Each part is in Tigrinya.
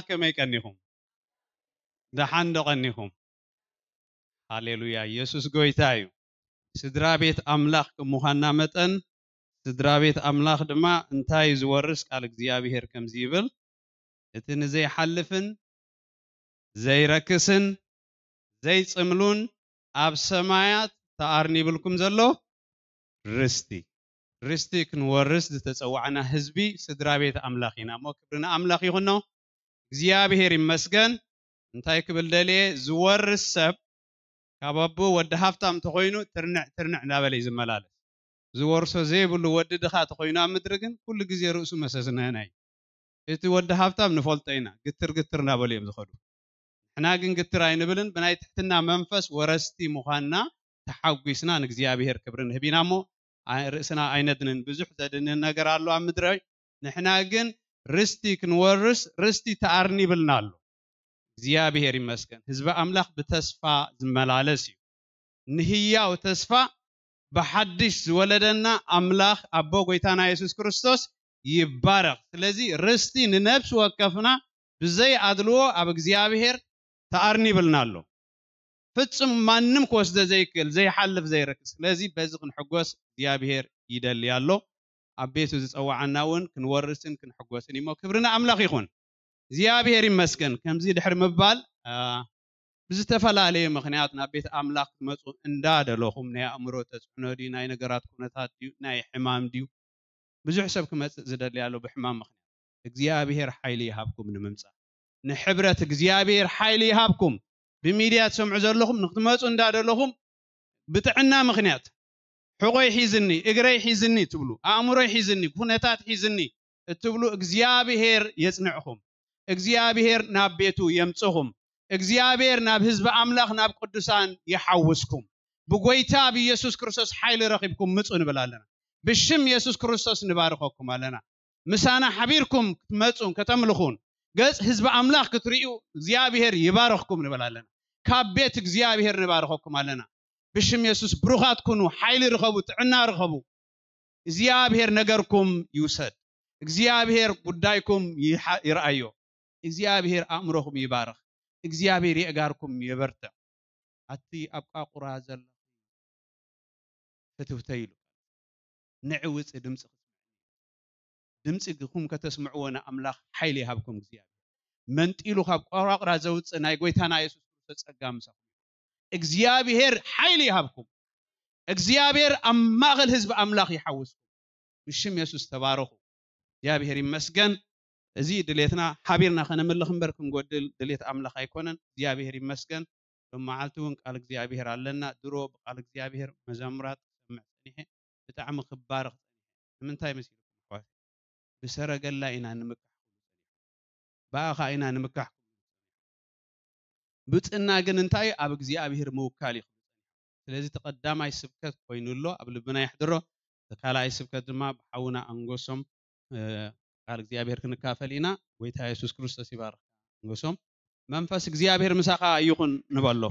ከመይ ቀኒኹም? ደሓን ዶ ቀኒኹም? ሃሌሉያ፣ ኢየሱስ ጎይታ እዩ። ስድራ ቤት ኣምላኽ ከም ምዃንና መጠን፣ ስድራ ቤት ኣምላኽ ድማ እንታይ ዝወርስ? ቃል እግዚኣብሔር ከምዚ ይብል፣ እቲ ንዘይሓልፍን ዘይረክስን ዘይጽምሉን ኣብ ሰማያት ተኣርኒብልኩም ዘሎ ርስቲ፣ ርስቲ ክንወርስ ዝተጸዋዕና ህዝቢ፣ ስድራ ቤት ኣምላኽ ኢና እሞ፣ ክብሪ ንኣምላኽ ይኹኖ። እግዚኣብሔር ይመስገን። እንታይ ክብል ደልየ? ዝወርስ ሰብ ካብ ኣቦ ወዲ ሃብታም ተኾይኑ ትርንዕ ትርንዕ እናበለ እዩ ዝመላለስ። ዝወርሶ ዘይብሉ ወዲ ድኻ ተኾይኑ ኣብ ምድሪ ግን ኩሉ ግዜ ርእሱ መሰስነና እዩ። እቲ ወዲ ሃብታም ንፈልጦ ኢና፣ ግትር ግትር እናበሉ እዮም ዝኸዱ። ንሕና ግን ግትር ኣይንብልን፣ ብናይ ትሕትና መንፈስ ወረስቲ ምዃንና ተሓጒስና ንእግዚኣብሔር ክብሪ ንህብ ኢና እሞ፣ ኣይ-፣ ርእስና ኣይነድንን። ብዙሕ ዘድንን ነገር ኣሎ ኣብ ምድሪ። ንሕና ግን ርስቲ ክንወርስ፣ ርስቲ ተኣርኒብልና ኣሎ። እግዚኣብሔር ይመስገን። ህዝቢ ኣምላኽ ብተስፋ ዝመላለስ እዩ። ንህያው ተስፋ ብሓድሽ ዝወለደና ኣምላኽ ኣቦ ጎይታና የሱስ ክርስቶስ ይባረኽ። ስለዚ ርስቲ ንነፍሲ ወከፍና ብዘይ ኣድልዎ ኣብ እግዚኣብሔር ተኣርኒብልና ኣሎ። ፍጹም ማንም ክወስዶ ዘይክእል፣ ዘይሓልፍ፣ ዘይረክስ። ስለዚ በዚ ክንሕጎስ እግዚኣብሔር ይደሊ ኣሎ። ኣብ ቤቱ ዝጸዋዓና እውን ክንወርስን ክንሕጎስን እሞ፣ ክብሪ ንኣምላኽ ይኹን። እግዚኣብሔር ይመስገን። ከምዚ ድሕሪ ምባል፣ አ፣ ብዝተፈላለየ ምኽንያት ናብ ቤት ኣምላኽ ክትመጹ እንዳደለኹም፣ ናይ ኣእምሮ ተጽዕኖ ድዩ፣ ናይ ነገራት ኩነታት ድዩ፣ ናይ ሕማም ድዩ፣ ብዙሕ ሰብ ክመጽእ ዝደሊ ኣሎ ብሕማም ምኽንያት። እግዚኣብሔር ሓይሊ ይሃብኩም ንምምጻእ። ንሕብረት እግዚኣብሔር ሓይሊ ይሃብኩም። ብሚድያ ትሰምዑ ዘለኹም ንክትመጹ እንዳደለኹም ብጥዕና ምኽንያት ሕቖይ ሒዝኒ፣ እግረይ ሒዝኒ ትብሉ፣ ኣእምሮይ ሒዝኒ፣ ኩነታት ሒዝኒ እትብሉ እግዚኣብሔር የጽንዕኹም። እግዚኣብሔር ናብ ቤቱ የምጽኹም። እግዚኣብሔር ናብ ህዝቢ ኣምላኽ ናብ ቅዱሳን ይሓውስኩም። ብጎይታ ብኢየሱስ ክርስቶስ ሓይሊ ረኺብኩም ምጹ ንብል ኣለና። ብሽም የሱስ ክርስቶስ ንባርኸኩም ኣለና። ምሳና ሓቢርኩም ክትመጹን ከተምልኹን ገጽ ህዝቢ ኣምላኽ ክትርእዩ እግዚኣብሔር ይባርኽኩም ንብል ኣለና። ካብ ቤት እግዚኣብሔር ንባርኸኩም ኣለና። ብሽም የሱስ ብሩኻት ኩኑ፣ ሓይሊ ርኸቡ፣ ጥዕና ርኸቡ። እግዚኣብሔር ነገርኩም ይውሰድ። እግዚኣብሔር ጉዳይኩም ይሓ-፣ ይርኣዮ። እግዚኣብሔር ኣእምሮኹም ይባርኽ። እግዚኣብሔር የእጋርኩም የበርትዕ። ኣቲ ኣብ ቃቁራ ዘለኺ ፍትውተይ ኢሉ። ንዒ ውፂ ድምፂ ክስምዕ። ድምፂ ግኹም ከተስምዕዎ ንኣምላኽ ሓይሊ ይሃብኩም እግዚኣብሔር። መንጢሉ ካብ ቋራቁራ ዘውፅእ ናይ ጎይታና የሱስ ክርስቶስ ጸጋ ምሳኹም። እግዚኣብሔር ሓይሊ ይሃብኩም። እግዚኣብሔር ኣብ ማእኸል ህዝቢ ኣምላኽ ይሓውስኩም። ብሽም የሱስ ተባረኹ። እግዚኣብሔር ይመስገን። እዚ ድሌትና ሓቢርና ከነምልኽ እምበር ክንጎድል ድሌት ኣምላኽ ኣይኮነን። እግዚኣብሔር ይመስገን። ሎም መዓልቲ እውን ቃል እግዚኣብሔር ኣለና። ድሮ ብቃል እግዚኣብሔር መዘሙራት ክሰምዕ ጸኒሐ፣ ብጣዕሚ ክባረኽ ጸኒሐ። ንምንታይ መሲልኩም ኣሕዋተይ? ብሰረገላ ኢና ንምካሕ፣ ብኣኻ ኢና ንምካሕ። ብጽና ግን እንታይ? ኣብ እግዚኣብሔር ምውካል እዩ። ስለዚ እቲ ቀዳማይ ስብከት ኮይኑ ኣሎ፣ ኣብ ልብና የሕድሮ። እቲ ካልኣይ ስብከት ድማ ብሓውና ኣንጎሶም፣ እ፣ ቃል እግዚኣብሔር ክንካፈል ኢና። ጎይታ የሱስ ክርስቶስ ይባርኽ። ኣንጎሶም፣ መንፈስ እግዚኣብሔር ምሳኻ ይኹን ንበሎ።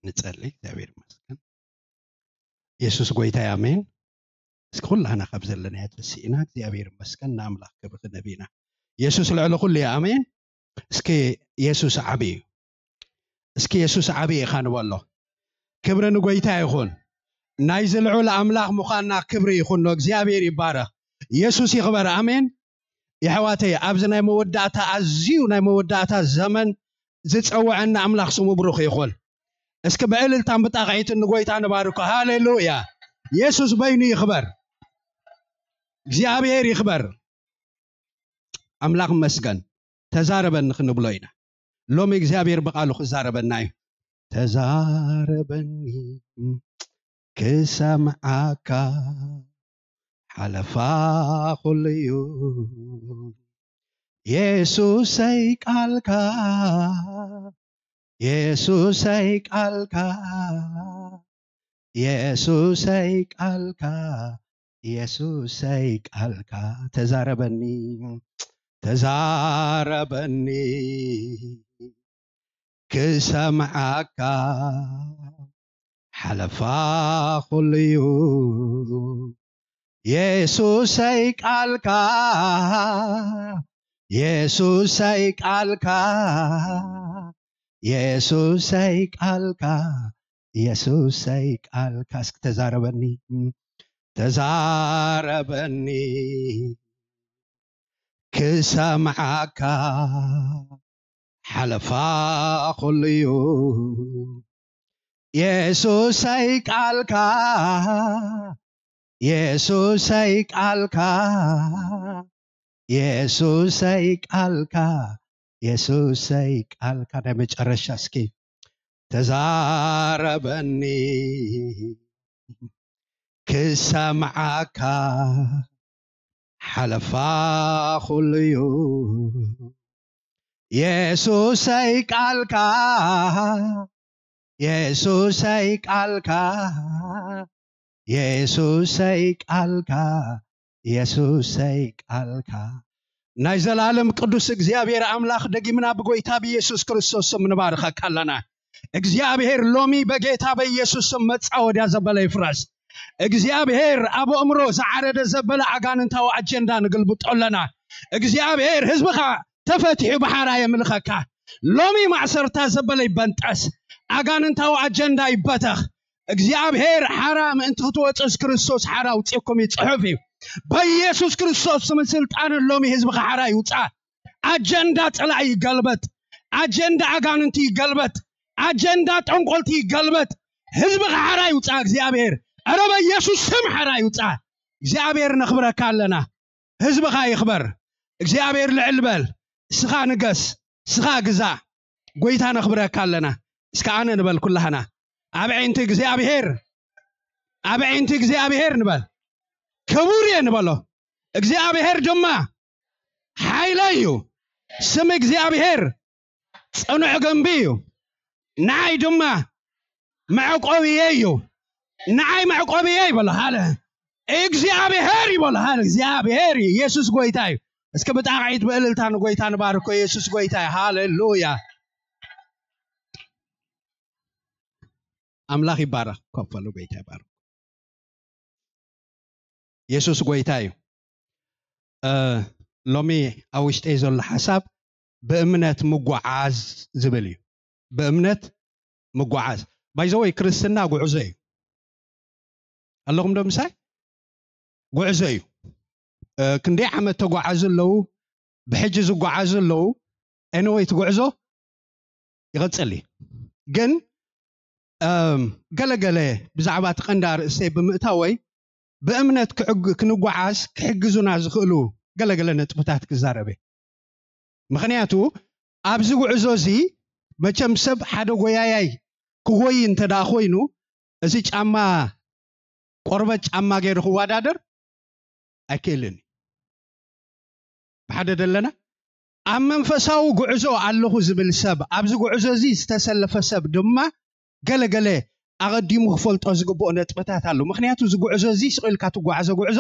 ንጸሊ። እግዚኣብሔር ይመስገን። የሱስ ጎይታ እዩ። ኣሜን። እስኪ ኩላህና ካብ ዘለናዮ ተሲእና እግዚኣብሔር ይመስገን፣ ንኣምላኽ ክብሪ ክንህብ ኢና። የሱስ ልዕሊ ኩሉ እዩ። ኣሜን። እስኪ የሱስ ዓቢ እዩ። እስኪ የሱስ ዓቢ ኢኻ ንበሎ። ክብሪ ንጎይታ ይኹን። ናይዚ ልዑል ኣምላኽ ምዃንና ክብሪ ይኹኖ። እግዚኣብሔር ይባረኽ። የሱስ ይኽበር። ኣሜን። የሕዋተይ፣ ኣብዚ ናይ መወዳእታ፣ ኣዝዩ ናይ መወዳእታ ዘመን ዝጸውዐና ኣምላኽ ስሙ ብሩኽ ይኹን። እስኪ ብዕልልታን ብጣቕዒትን ንጎይታ ንባርኮ። ሃሌሉያ! የሱስ በይኑ ይኽበር። እግዚኣብሔር ይኽበር። ኣምላኽ መስገን። ተዛረበኒ ክንብሎ ኢና። ሎሚ እግዚኣብሔር ብቃሉ ክዛረበና እዩ። ተዛረበኒ ክሰምዓካ ሓለፋ ኩሉ እዩ። የሱሰይ ቃልካ፣ የሱሰይ ቃልካ፣ የሱሰይ ቃልካ፣ የሱሰይ ቃልካ ተዛረበኒ፣ ተዛረበኒ ክሰምዓካ ሓለፋ ኩሉ እዩ። የሱሰይ ቃልካ፣ የሱሰይ ቃልካ፣ የሱሰይ ቃልካ፣ የሱሰይ ቃልካ። እስኪ ተዛረበኒ፣ ተዛረበኒ፣ ክሰምዓካ ሓለፋ ኩሉ እዩ። የሱሰይ ቃልካ፣ የሱሰይ ቃልካ፣ የሱሰይ ቃልካ፣ የሱሰይ ቃልካ። ናይ መጨረሻ እስኪ ተዛረበኒ፣ ክሰምዓካ ሓለፋ ኩሉ እዩ። የሱሰይ ቃልካ፣ የሱሰይ ቃልካ፣ የሱሰይ ቃልካ፣ የሱሰይ ቃልካ። ናይ ዘላለም ቅዱስ እግዚኣብሔር ኣምላኽ፣ ደጊምና ብጎይታ ብኢየሱስ ክርስቶስ ስም ንባርኸካ ኣለና። እግዚኣብሔር ሎሚ በጌታ በኢየሱስ ስም መጻወድያ ዘበለ ይፍረስ። እግዚኣብሔር ኣብ ኣእምሮ ዝዓረደ ዘበለ ኣጋንንታዊ ኣጀንዳ ንግልብጦ ኣለና። እግዚኣብሔር ህዝብኻ ተፈቲሑ ብሓራ የምልኸካ። ሎሚ ማእሰርታ ዘበለ ይበንጠስ፣ ኣጋንንታዊ ኣጀንዳ ይበተኽ። እግዚኣብሔር ሓራ ምእንቲ ክትወፅስ ክርስቶስ ሓራ ኣውፂእኩም እዩ፣ ፅሑፍ እዩ። በኢየሱስ ክርስቶስ ስምን ስልጣንን ሎሚ ህዝብኻ ሓራ ይውፃ። ኣጀንዳ ፀላኢ ይገልበጥ፣ ኣጀንዳ ኣጋንንቲ ይገልበጥ፣ ኣጀንዳ ጠንቆልቲ ይገልበጥ። ህዝብኻ ሓራ ይውፃ እግዚኣብሔር። ኧረ በኢየሱስ ስም ሓራ ይውፃ። እግዚኣብሔር ነኽብረካ ኣለና። ህዝብኻ ይኽበር። እግዚኣብሔር ልዕል በል። እስኻ ንገስ፣ እስኻ ግዛእ። ጎይታ ነኽብረካ ኣለና። እስከ ኣነ ንበል ኩላህና። ኣብ ዓይንቲ እግዚኣብሔር፣ ኣብ ዓይንቲ እግዚኣብሔር ንበል። ክቡር እየ ንበሎ። እግዚኣብሔር ድማ ሓይለይ እዩ። ስም እግዚኣብሔር ጽኑዕ ግንቢ እዩ። ንዓይ ድማ መዕቆብየ እዩ። ንዓይ መዕቆብየ ይበሎ። ሃለ እግዚኣብሔር ይበሎ። ሃለ እግዚኣብሔር እዩ። ኢየሱስ ጎይታ እዩ። እስኪ ብጣቕዒት ብእልልታ ንጎይታ ንባርኮ። ኢየሱስ ጎይታ እዩ። ሃሌሉያ። ኣምላኽ ይባረኽ። ኮፍ በሉ። ጎይታ ይባረኽ። ኢየሱስ ጎይታ እዩ። እ፣ ሎሚ ኣብ ውሽጠይ ዘሎ ሓሳብ ብእምነት ምጓዓዝ ዝብል እዩ። ብእምነት ምጓዓዝ። ባይዘወይ ክርስትና ጉዕዞ እዩ። ኣለኹም ዶ ምሳይ? ጉዕዞ እዩ። እ፣ ክንደይ ዓመት ተጓዓዙ ኣለዉ፣ ብሕጂ ዝጓዓዙ ኣለዉ። ኤኒወይ እቲ ጉዕዞ ይቐጽል እዩ። ግን እም፣ ገለገለ ብዛዕባ እቲ ቀንዲ ኣርእስተይ ብምእታወይ ብእምነት ክዕግ-፣ ክንጓዓዝ ክሕግዙና ዝኽእሉ ገለገለ ነጥብታት ክዛረብ እየ። ምኽንያቱ ኣብዚ ጉዕዞ እዚ መቸም ሰብ ሓደ ጎያያይ ክጎይ እንተ ደኣ ኮይኑ እዚ ጫማ ቆርበት ጫማ ገይሩ ክወዳደር ኣይክእልን እዩ። ብሓደ ደለና ኣብ መንፈሳዊ ጉዕዞ ኣለኹ ዝብል ሰብ፣ ኣብዚ ጉዕዞ እዚ ዝተሰለፈ ሰብ ድማ ገለገለ ኣቐዲሙ ክፈልጦ ዝግብኦ ነጥብታት ኣሎ። ምኽንያቱ እዚ ጉዕዞ እዚ ስቕ ኢልካ ትጓዓዞ ጉዕዞ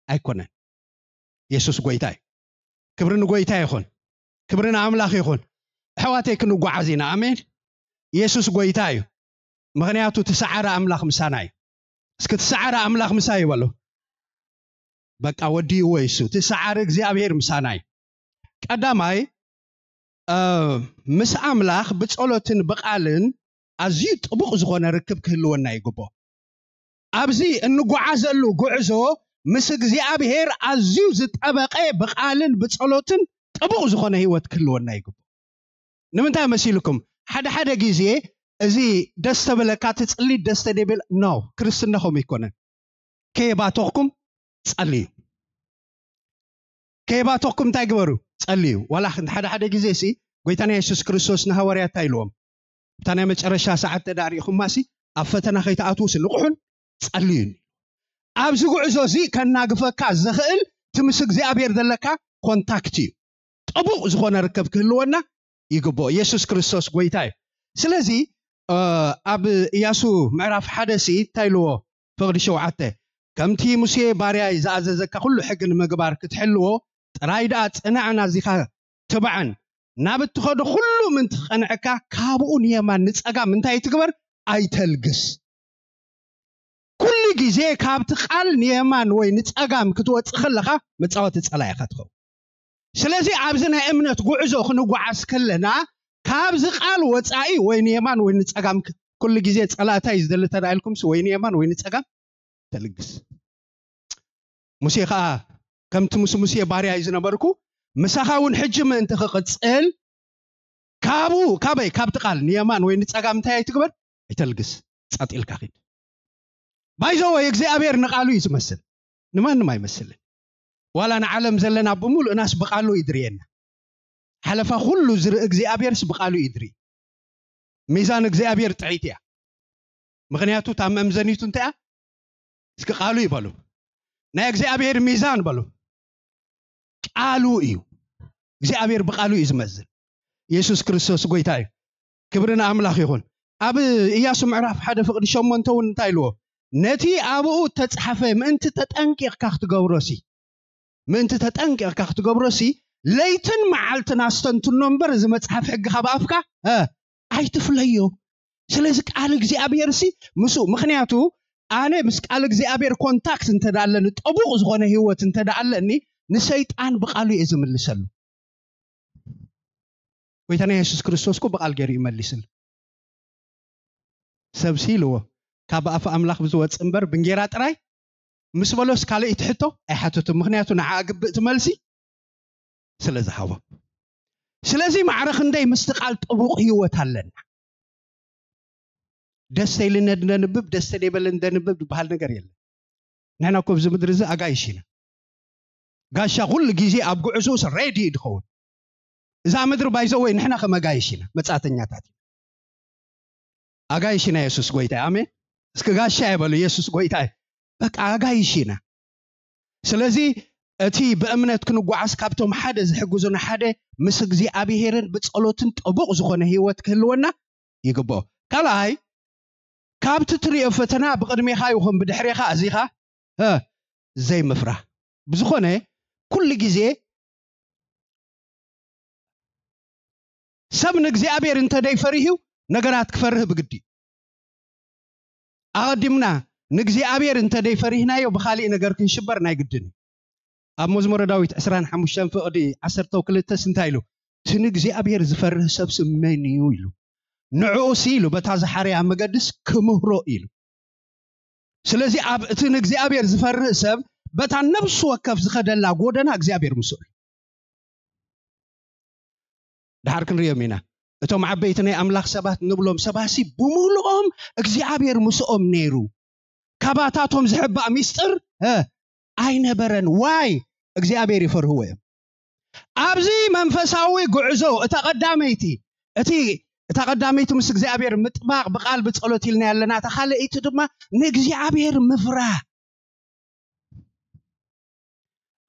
ኣይኮነን። የሱስ ጎይታ እዩ። ክብሪ ንጎይታ ይኹን። ክብሪ ንኣምላኽ ይኹን። ኣሕዋተይ ክንጓዓዝ ኢና። ኣሜን። የሱስ ጎይታ እዩ። ምኽንያቱ ትሰዓረ ኣምላኽ ምሳና እዩ። እስኪ ትሰዓረ ኣምላኽ ምሳይ ይበሉ። በቃ ወዲእዎ ይሱ። ትሰዓረ እግዚኣብሔር ምሳና እዩ። ቀዳማይ፣ እ፣ ምስ ኣምላኽ ብጸሎትን ብቓልን ኣዝዩ ጥቡቕ ዝኾነ ርክብ ክህልወና ይግብኦ። ኣብዚ እንጓዓዘሉ ጉዕዞ ምስ እግዚኣብሔር ኣዝዩ ዝጠበቐ ብቓልን ብጸሎትን ጥቡቕ ዝኾነ ህይወት ክህልወና ይግብኦ። ንምንታይ መሲልኩም? ሓደ ሓደ ግዜ እዚ ደስ ተበለካ ትጽሊ፣ ደስ ተደብል፣ ኖ፣ ክርስትና ከምኡ ኣይኮነን። ከየባተኽኩም ጸልዩ። ከየባተኽኩም እንታይ ግበሩ? ጸልዩ። ዋላ ሓደ ሓደ ግዜ ሲ ጎይታና የሱስ ክርስቶስ ንሃዋርያት እንታይ ኢልዎም? እታ ናይ መጨረሻ ሰዓት ተዳሪእኹማ ሲ ኣብ ፈተና ከይትኣትዉ ሲ ንቑሑን ጸልዩን። ኣብዚ ጉዕዞ እዚ ከናግፈካ ዝኽእል እቲ ምስ እግዚኣብሔር ዘለካ ኮንታክት እዩ። ጥቡቕ ዝኾነ ርከብ ክህልወና ይግብኦ። የሱስ ክርስቶስ ጎይታ እዩ። ስለዚ፣ እ፣ ኣብ ኢያሱ ምዕራፍ ሓደ ሲ እንታይ ኢልዎ? ፍቕዲ ሸውዓተ፣ ከምቲ ሙሴ ባርያይ ዝኣዘዘካ ኩሉ ሕጊ ንምግባር ክትሕልዎ ጥራይ ደኣ ጽናዕን ኣዚኻ ትብዓን። ናብ እትኸዶ ኩሉ ምእንቲ ክቐንዐካ ካብኡ ንየማን ንጸጋም እንታይ ትግበር? ኣይተልግስ። ግዜ ካብቲ ቃል ንየማን ወይ ንጸጋም ክትወጽእ ከለኻ መጻወቲ ጸላኢኻ ትኸውን። ስለዚ ኣብዚ ናይ እምነት ጉዕዞ ክንጓዓዝ ከለና ካብዚ ቃል ወጻኢ ወይ ንየማን ወይ ንጸጋም ክ- ኩሉ ግዜ ጸላእታይ ዝደሊ ተዳኢልኩምስ ወይ ንየማን ወይ ንጸጋም ተልግስ። ሙሴ ኸኣ ከምቲ ምስ ሙሴ ባርያ እዩ ዝነበርኩ፣ ምሳኻ እውን ሕጂ ምእንቲ ክቕጽል ካብኡ ካበይ ካብቲ ቃል ንየማን ወይ ንጸጋም እንታይ ኣይትግበር ኣይተልግስ። ጸጥ ኢልካ ኺድ። ባይዘወይ እግዚኣብሔር ንቃሉ እዩ ዝመስል፣ ንማንም ኣይመስልን። ዋላ ንዓለም ዘለና ብምሉእናስ ብቃሉ ይድርየና። ሓለፋ ኩሉ ዝርኢ እግዚኣብሔርስ ብቃሉ ይድሪ። ሚዛን እግዚኣብሔር ጥዕይቲ እያ። ምክንያቱ እታ መምዘኒቱ እንታይ እያ? እስኪ ቃሉ ይበሉ። ናይ እግዚኣብሔር ሚዛን በሉ። ቃሉ እዩ። እግዚኣብሔር ብቃሉ እዩ ዝመዝን። ኢየሱስ ክርስቶስ ጎይታ እዩ። ክብሪ ንኣምላኽ ይኹን። ኣብ ኢያሱ ምዕራፍ ሓደ ፍቕዲ ሸሞንተ እውን እንታይ ኢልዎ? ነቲ ኣብኡ እተጻሕፈ ምእንቲ ተጠንቂቕካ ክትገብሮሲ ምእንቲ ተጠንቂቕካ ክትገብሮሲ ለይትን መዓልትን ኣስተንትኖ እምበር እዚ መጽሓፍ ሕጊ ካብ ኣፍካ እ፣ ኣይትፍለዮ። ስለዚ ቃል እግዚኣብሔር ሲ ምስኡ ምክንያቱ ኣነ ምስ ቃል እግዚኣብሔር ኮንታክት እንተ ደኣ ኣለኒ ጠቡቕ ዝኾነ ህይወት እንተ ደኣ ኣለኒ ንሰይጣን ብቃሉ እየ ዝምልሰሉ። ጎይታና የሱስ ክርስቶስ እኮ ብቃል ገይሩ ይመልስል። ሰብሲ ኢልዎ ካብ ኣፍ ኣምላኽ ብዝወፅ እምበር ብንጌራ ጥራይ ምስ በሎስ ካልእ ትሕቶ ኣይሓተቱ። ምክንያቱ ንዓ ግብእ ትመልሲ ስለ ዝሃቦ። ስለዚ ማዕረ ክንደይ ምስቲ ቃል ጥቡቕ ህይወት ኣለና። ደስ ተይልን እንደንብብ ደስ ተደይበልን እንደንብብ ዝበሃል ነገር የለን። ንሕና እኮ ኣብዚ ምድሪ እዚ ኣጋይሽ ኢና። ጋሻ ኩሉ ግዜ ኣብ ጉዕዞስ ሬዲ እዩ ዝኸውን። እዛ ምድሪ ባይዘወይ ንሕና ከም ኣጋይሽ ኢና፣ መጻእተኛታት ኢና። ኣጋይሽ ኢና የሱስ ጎይታ እዩ። ኣሜን። እስኪ ጋሻ ይበሉ የሱስ ጎይታ እዩ። በቃ ኣጋይሽ ኢና። ስለዚ እቲ ብእምነት ክንጓዓዝ ካብቶም ሓደ ዝሕግዙና ሓደ ምስ እግዚኣብሄርን ብጸሎትን ጥቡቕ ዝኾነ ህይወት ክህልወና ይግብኦ። ካልኣይ ካብቲ ትሪኦ ፈተና ብቕድሜኻ ይኹን ብድሕሬኻ ኣዚኻ እ ዘይምፍራህ። ብዝኾነ ኩሉ ግዜ ሰብ ንእግዚኣብሔር እንተ ደይፈሪሁ ነገራት ክፈርህ ብግዲ እዩ። ኣቐዲምና ንእግዚኣብሔር እንተ ደይፈሪህናዮ ብኻሊእ ነገር ክንሽበር ናይ ግድን እዩ። ኣብ መዝሙረ ዳዊት ዕስራን ሓሙሽተን ፍቕዲ ዓሰርተ ክልተስ እንታይ ኢሉ? እቲ ንእግዚኣብሔር ዝፈርህ ሰብሲ መን እዩ ኢሉ። ንዕኡሲ ኢሉ በታ ዝሓረያ መገድስ ክምህሮ ኢሉ። ስለዚ ኣብ እቲ ንእግዚኣብሔር ዝፈርህ ሰብ በታ ነብሱ ወከፍ ዝኸደላ ጎደና እግዚኣብሔር ምስኡ እዩ። ድሓር ክንሪኦም ኢና። እቶም ዓበይቲ ናይ ኣምላኽ ሰባት ንብሎም ሰባሲ ብምሉኦም እግዚኣብሔር ምስኦም ነይሩ። ካባታቶም ዝሕባእ ሚስጥር እ ኣይነበረን። ዋይ እግዚኣብሔር ይፈርህዎ እዮም። ኣብዚ መንፈሳዊ ጉዕዞ እታ ቀዳመይቲ እቲ እታ ቀዳመይቲ ምስ እግዚኣብሔር ምጥባቕ ብቃል ብጸሎት ኢልና ያለና እታ ካልኣይቲ ድማ ንእግዚኣብሔር ምፍራህ።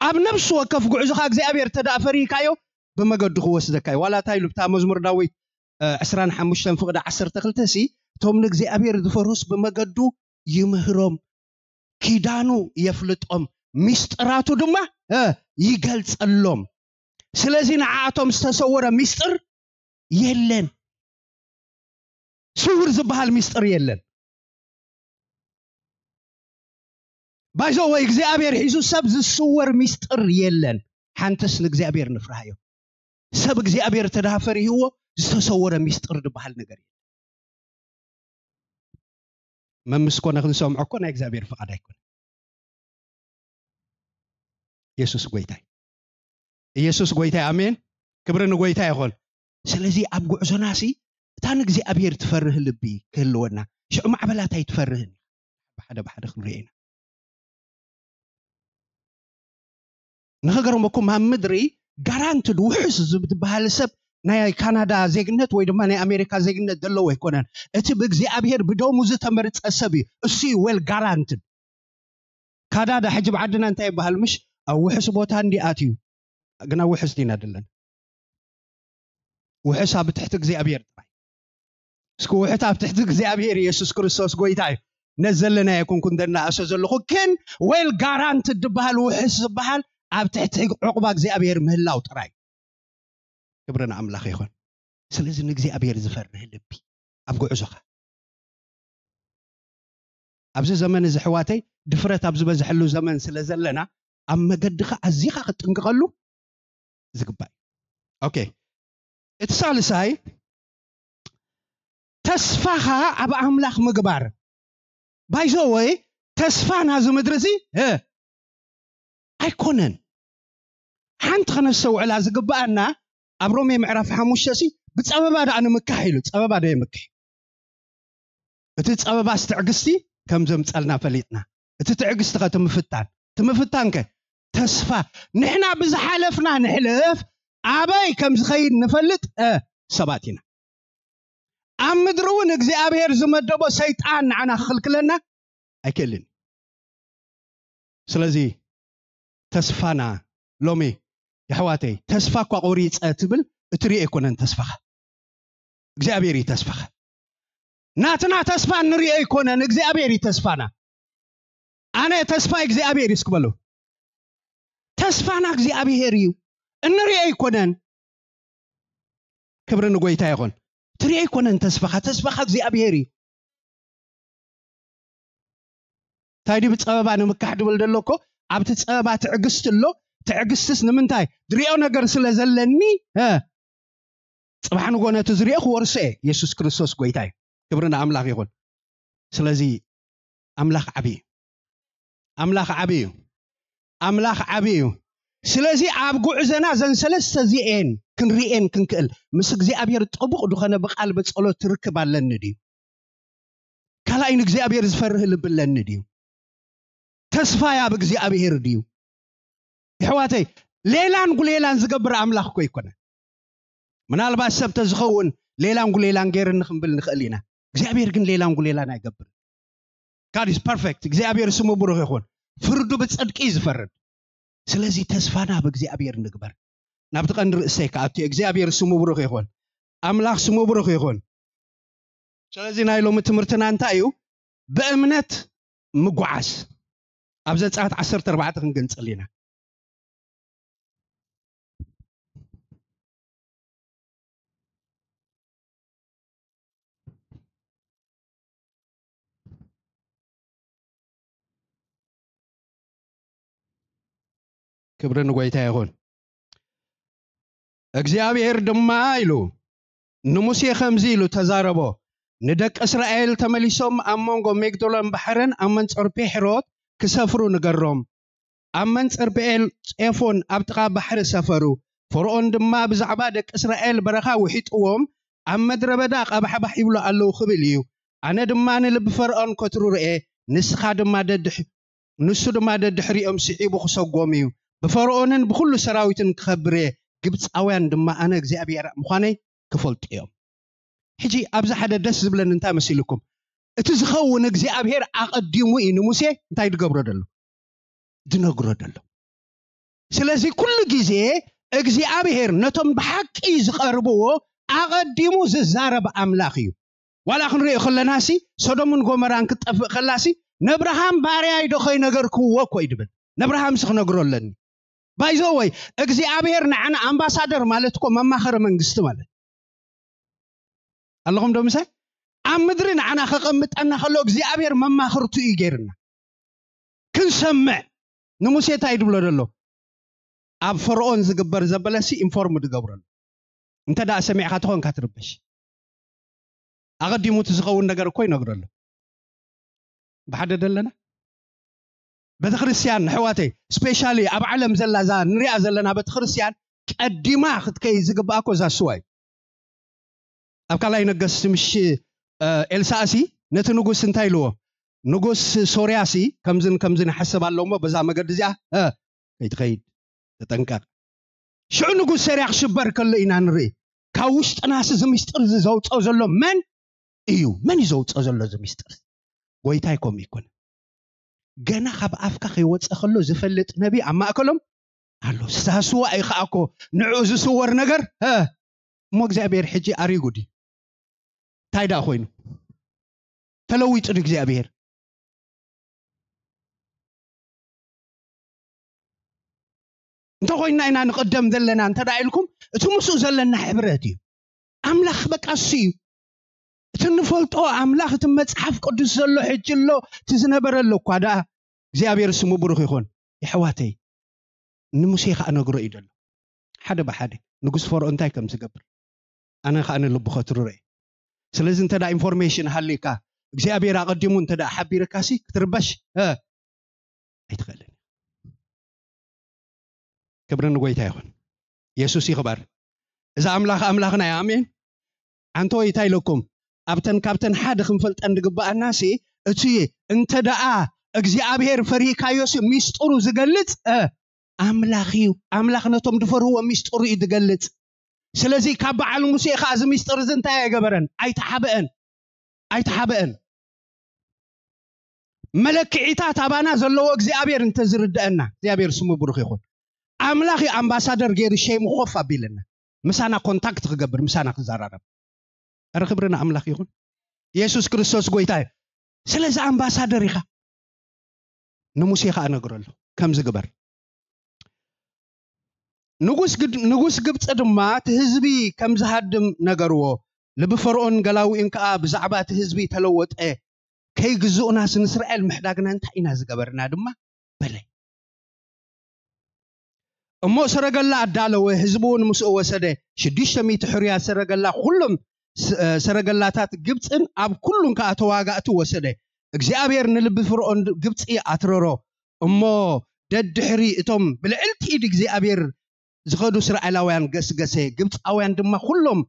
ኣብ ነፍሲ ወከፍ ጉዕዞኻ እግዚኣብሔር ተደኣ ፈሪህካዮ ብመገዱ ክወስደካ እዩ። ዋላ እንታይ ኢሉ ብታ መዝሙር ዳዊት ዕስራን ሓሙሽተን ፍቕዲ ዓሰርተ ክልተ ሲ እቶም ንእግዚኣብሔር ዝፈርሁስ ብመገዱ ይምህሮም፣ ኪዳኑ የፍልጦም፣ ሚስጥራቱ ድማ ይገልጸሎም። ስለዚ ንዓኣቶም ዝተሰወረ ሚስጥር የለን። ስውር ዝበሃል ሚስጥር የለን። ባይዞ ወይ እግዚኣብሔር ሒዙ ሰብ ዝስወር ሚስጥር የለን። ሓንተስ ንእግዚኣብሔር ንፍርሃዮ። ሰብ እግዚኣብሔር ተዳፈር ይህዎ ዝተሰወረ ሚስጥር ዝበሃል ነገር የለን። መምስ ኮነ ክንሰምዖ እኮ ናይ እግዚኣብሔር ፍቓድ ኣይኮነ። ኢየሱስ ጎይታይ ኢየሱስ ጎይታይ ኣሜን። ክብሪ ንጎይታ ይኾን። ስለዚ ኣብ ጉዕዞና ሲ እታ ንእግዚኣብሔር ትፈርህ ልቢ ክህልወና። ሽዑ ማዕበላት ኣይትፈርህን። ብሓደ ብሓደ ክንሪኦ ኢና። ንኸገርመኩም ኣብ ምድሪ ጋራንትድ ውሕስ ዝበሃል ሰብ ናይ ካናዳ ዜግነት ወይ ድማ ናይ ኣሜሪካ ዜግነት ዘለዎ ኣይኮነን። እቲ ብእግዚኣብሔር ብደሙ ዝተመርጸ ሰብ እዩ። እሱ እዩ ዌል ጋራንትድ። ካናዳ ሕጂ ብዓድና እንታይ ይበሃል ምሽ ኣብ ውሕስ ቦታ እንዲ ኣትዩ ግና ውሕስ ዲና ደለን ውሕስ ኣብ ትሕቲ እግዚኣብሔር ጥራይ። እስኪ ውሕት ኣብ ትሕቲ እግዚኣብሔር ኢየሱስ ክርስቶስ ጎይታ እዩ። ነዘለና የኩንኩ እንደናእሶ ዘለኹ ግን ዌል ጋራንት ዝበሃል ውሕስ ዝበሃል ኣብ ትሕቲ ዕቑባ እግዚኣብሔር ምህላው ጥራይ። ክብሪ ንኣምላኽ ይኹን። ስለዚ ንእግዚኣብሔር ዝፈርህ ልቢ ኣብ ጉዕዞኻ ኣብዚ ዘመን እዚ ኣሕዋተይ ድፍረት ኣብ ዝበዝሐሉ ዘመን ስለ ዘለና ኣብ መገድኻ ኣዚኻ ክትጥንቀቐሉ ዝግባእ እዩ። ኦኬ፣ እቲ ሳልሳይ ተስፋኻ ኣብ ኣምላኽ ምግባር። ባይዘወይ ተስፋ ናዚ ምድሪ እዚ እ፣ ኣይኮነን። ሓንቲ ከነስተውዕላ ዝግባኣና ኣብ ሮሜ ምዕራፍ ሓሙሽተ ሲ ብፀበባ ደኣ ንምካሕ ኢሉ፣ ፀበባ ዶ የምክሕ? እቲ ፀበባስ ትዕግስቲ ከም ዘምፀልና ፈሊጥና፣ እቲ ትዕግስቲ ከ ትምፍታን ትምፍታን ከ ተስፋ። ንሕና ብዝሓለፍና ንሕለፍ ኣበይ ከም ዝኸይድ ንፈልጥ እ፣ ሰባት ኢና። ኣብ ምድሪ እውን እግዚኣብሔር ዝመደቦ ሰይጣን ንዓና ክኽልክለና ኣይክእልን። ስለዚ ተስፋና ሎሚ የሕዋተይ፣ ተስፋ እኳ ቆሪፀ ትብል፣ እትሪኦ ኣይኮነን ተስፋኻ፣ እግዚኣብሔር እዩ ተስፋኻ። ናትና ተስፋ እንሪኦ ኣይኮነን፣ እግዚኣብሔር እዩ ተስፋና። ኣነ ተስፋ እግዚኣብሔር እዩ እስክበሉ። ተስፋና እግዚኣብሔር እዩ፣ እንሪኦ ኣይኮነን። ክብሪ ንጎይታ ይኹን። ትሪኦ ኣይኮነን ተስፋኻ፣ ተስፋኻ እግዚኣብሔር እዩ። እንታይ ድዩ ብፀበባ ንምካሕ ድብል ደሎ እኮ? ኣብቲ ፀበባ ትዕግስቲ ኣሎ። ትዕግስትስ ንምንታይ? ድሪኦ ነገር ስለ ዘለኒ እ፣ ፅባሕ ንጎ ነቲ ዝሪኦ ክወርሶ እየ። የሱስ ክርስቶስ ጎይታ እዩ። ክብሪ ንኣምላኽ ይኹን። ስለዚ ኣምላኽ ዓብዪ እዩ። ኣምላኽ ዓብዪ እዩ። ኣምላኽ ዓብዪ እዩ። ስለዚ ኣብ ጉዕዘና ዘን ሰለስተ እዚኤን ክንርእየን ክንክእል፣ ምስ እግዚኣብሔር ጥቡቕ ዝኾነ ብቓል ብጸሎት ትርክብ ኣለኒ ድዩ? ካልኣይ ንእግዚኣብሔር ዝፈርህ ልቢ ኣለኒ ድዩ? ተስፋይ ኣብ እግዚኣብሔር ድዩ? የሕዋተይ፣ ሌላን ጉሌላን ዝገብር ኣምላኽ እኮ ኣይኮነን። ምናልባት ሰብ ተዝኸውን ሌላን ጉሌላን ገይርኒ ክንብል ንኽእል ኢና። እግዚኣብሔር ግን ሌላን ጉሌላን ኣይገብርን። God is perfect። እግዚኣብሔር ስሙ ብሩኽ ይኹን። ፍርዱ ብጽድቂ እዩ ዝፈርድ። ስለዚ ተስፋና ኣብ እግዚኣብሔር ንግበር። ናብቲ ቀንዲ ርእሰይ ክኣቱ እየ። እግዚኣብሔር ስሙ ብሩኽ ይኹን። ኣምላኽ ስሙ ብሩኽ ይኹን። ስለዚ ናይ ሎሚ ትምህርትና እንታይ እዩ? ብእምነት ምጓዓዝ። ኣብ ዘጸኣት ዓሰርተ ኣርባዕተ ክንግንጽል ኢና። ክብሪ ንጎይታ ይኹን። እግዚኣብሔር ድማ ኢሉ ንሙሴ ከምዚ ኢሉ ተዛረቦ፣ ንደቂ እስራኤል ተመሊሶም ኣብ መንጎ ሜግዶሎን ባሕርን ኣብ መንጸር ፒሕሮት ክሰፍሩ ንገሮም። ኣብ መንጸር ብኤል ጼፎን ኣብ ጥቓ ባሕሪ ሰፈሩ። ፈርኦን ድማ ብዛዕባ ደቂ እስራኤል በረኻ ውሒጥዎም ኣብ ምድረ በዳ ቐባሕባሕ ይብሉ ኣለዉ ክብል እዩ። ኣነ ድማ ንልቢ ፈርኦን ከትርርኤ፣ ንስኻ ድማ ደድሕ-፣ ንሱ ድማ ደድሕሪኦም ስዒቡ ክሰጎም እዩ። ብፈርኦንን ብኹሉ ሰራዊትን ክኸብር እየ። ግብፃውያን ድማ ኣነ እግዚኣብሔር ምዃነይ ክፈልጡ እዮም። ሕጂ ኣብዚ ሓደ ደስ ዝብለኒ እንታይ መሲልኩም? እቲ ዝኸውን እግዚኣብሔር ኣቐዲሙ እዩ ንሙሴ እንታይ ዝገብሮ ደሎ? ዝነግሮ ደሎ። ስለዚ ኩሉ ግዜ እግዚኣብሔር ነቶም ብሓቂ ዝቐርብዎ ኣቐዲሙ ዝዛረብ ኣምላኽ እዩ። ዋላ ክንሪኦ ከለናሲ፣ ሶዶምን ጎመራን ክትጠፍእ ከላሲ፣ ነብርሃም ባርያይ ዶ ከይነገርክዎ እኮ እዩ ድብል። ነብርሃምሲ ክነግሮ ኣለኒ። ባይዘወይ እግዚኣብሔር ንዓና ኣምባሳደር ማለት እኮ መማኸሪ መንግስቲ ማለት። ኣለኹም ዶ ምሳይ? ኣብ ምድሪ ንዓና ከቐምጠና ከሎ እግዚኣብሔር መማኽርቱ እዩ ገይርና። ክንሰምዕ ንሙሴ እንታይ ድብሎ ደሎ? ኣብ ፈርኦን ዝግበር ዘበለሲ ኢንፎርም ድገብረሉ። እንተ ደኣ ሰሚዕካ ተኾንካ ትርበሽ። ኣቐዲሙ እቲ ዝኸውን ነገር እኮ ይነግረሉ። ብሓደ ደለና? ቤተክርስትያን ኣሕዋተይ፣ ስፔሻሊ ኣብ ዓለም ዘላ እዛ ንሪኣ ዘለና ቤተክርስትያን ቀዲማ ክትከይ ዝግባኣ እኮ እዛ ስዋ እዩ። ኣብ ካልኣይ ነገስቲ ምሽ፣ እ፣ ኤልሳእሲ ነቲ ንጉስ እንታይ ኢልዎ? ንጉስ ሶርያሲ ከምዝን ከምዝን ይሓስብ ኣሎ እሞ በዛ መገዲ እዚኣ፣ እ፣ ከይትኸይድ ተጠንቀቕ። ሽዑ ንጉስ ሶርያ ክሽበር ከሎ ኢና ንርኢ። ካብ ውሽጥናሲ እዚ ምስጢር እዚ ዘውፅኦ ዘሎ መን እዩ? መን እዩ ዘውፅኦ ዘሎ እዚ ምስጢር? ጎይታይ ከምኡ ይኮነ። ገና ካብ ኣፍካ ከይወፀ ከሎ ዝፈልጥ ነቢ ኣብ ማእከሎም ኣሎ። ስዋ እዩ ከዓ እኮ ንዕኡ ዝስወር ነገር፣ እ፣ እሞ እግዚኣብሔር ሕጂ ኣሪጉ ድዩ? እንታይ ደኣ ኮይኑ? ተለዊጡ ድዩ እግዚኣብሔር? እንተኾይንና ኢና ንቕደም ዘለና እንተ ደኣ ኢልኩም፣ እቲ ምስኡ ዘለና ሕብረት እዩ። ኣምላኽ በቃ እሱ እዩ። ትንፈልጦ ኣምላኽ እቲ መጽሓፍ ቅዱስ ዘሎ ሕጂ ኣሎ፣ እቲ ዝነበረ ኣሎ እኳ ደኣ እግዚኣብሔር ስሙ ብሩኽ ይኹን። የሕዋተይ፣ ንሙሴ ኸኣ ነግሮ እዩ ደሎ። ሓደ ብሓደ ንጉስ ፈርዖን እንታይ ከም ዝገብር ኣነ ኸኣ ንልቡ ኸትርሮ እየ። ስለዚ እንተ ደኣ ኢንፎርሜሽን ሃልዩካ እግዚኣብሔር ኣቐዲሙ እንተ ደኣ ሓቢርካ ሲ ክትርበሽ እ፣ ኣይትኽእልን። ክብሪ ንጎይታ ይኹን። የሱስ ይኽበር። እዚ ኣምላኽ ኣምላኽና እዩ። ኣሜን። ኣንተ ወይ እንታይ ኢለኩም? ኣብተን ካብተን ሓደ ክንፈልጠን ዝግብኣና ሲ እቲ እንተ ደኣ እግዚኣብሔር ፈሪህካዮ ሲ ሚስጥሩ ዝገልጽ እ፣ ኣምላኽ እዩ። ኣምላኽ ነቶም ዝፈርህዎ ሚስጥሩ እዩ ዝገልጽ። ስለዚ ካብ በዓል ሙሴ ኸኣ እዚ ሚስጥር እዚ እንታይ ኣይገበረን? ኣይተሓበአን። ኣይተሓበአን። መለክዒታት ኣባና ዘለዎ እግዚኣብሔር እንተዝርድአና፣ እግዚኣብሔር ስሙ ብሩኽ ይኹን። ኣምላኽ እዩ ኣምባሳደር ገይሩ ሸይሙ ኮፍ ኣቢልና ምሳና ኮንታክት ክገብር፣ ምሳና ክዘራረብ። ኧረ ክብሪ ንኣምላኽ ይኹን። የሱስ ክርስቶስ ጎይታ እዩ። ስለዚ ኣምባሳደር ኢኻ። ንሙሴ ኸኣ ነግረሉ ከምዚ ግበር። ንጉስ ግድ-፣ ንጉስ ግብጺ ድማ እቲ ህዝቢ ከም ዝሃድም ነገርዎ። ልቢ ፈርዖን ገላውኢን ከኣ ብዛዕባ እቲ ህዝቢ ተለወጠ። ከይግዝኡናስ ንእስራኤል ምሕዳግና እንታይ ኢና ዝገበርና ድማ በለ። እሞ ሰረገላ ኣዳለወ፣ ህዝቢ እውን ምስኡ ወሰደ። ሽዱሽተ ሚእቲ ሕሩያት ሰረገላ፣ ኩሎም ስ-፣ እ፣ ሰረገላታት ግብጽን ኣብ ኩሉን ከኣ ተዋጋእቲ ወሰደ። እግዚኣብሔር ንልቢ ፍርዖን ግብጺ ኣትረሮ። እሞ ደድሕሪ እቶም ብልዕልቲ ኢድ እግዚኣብሔር ዝኸዱ እስራኤላውያን ገስገሰ። ግብጻውያን ድማ ኩሎም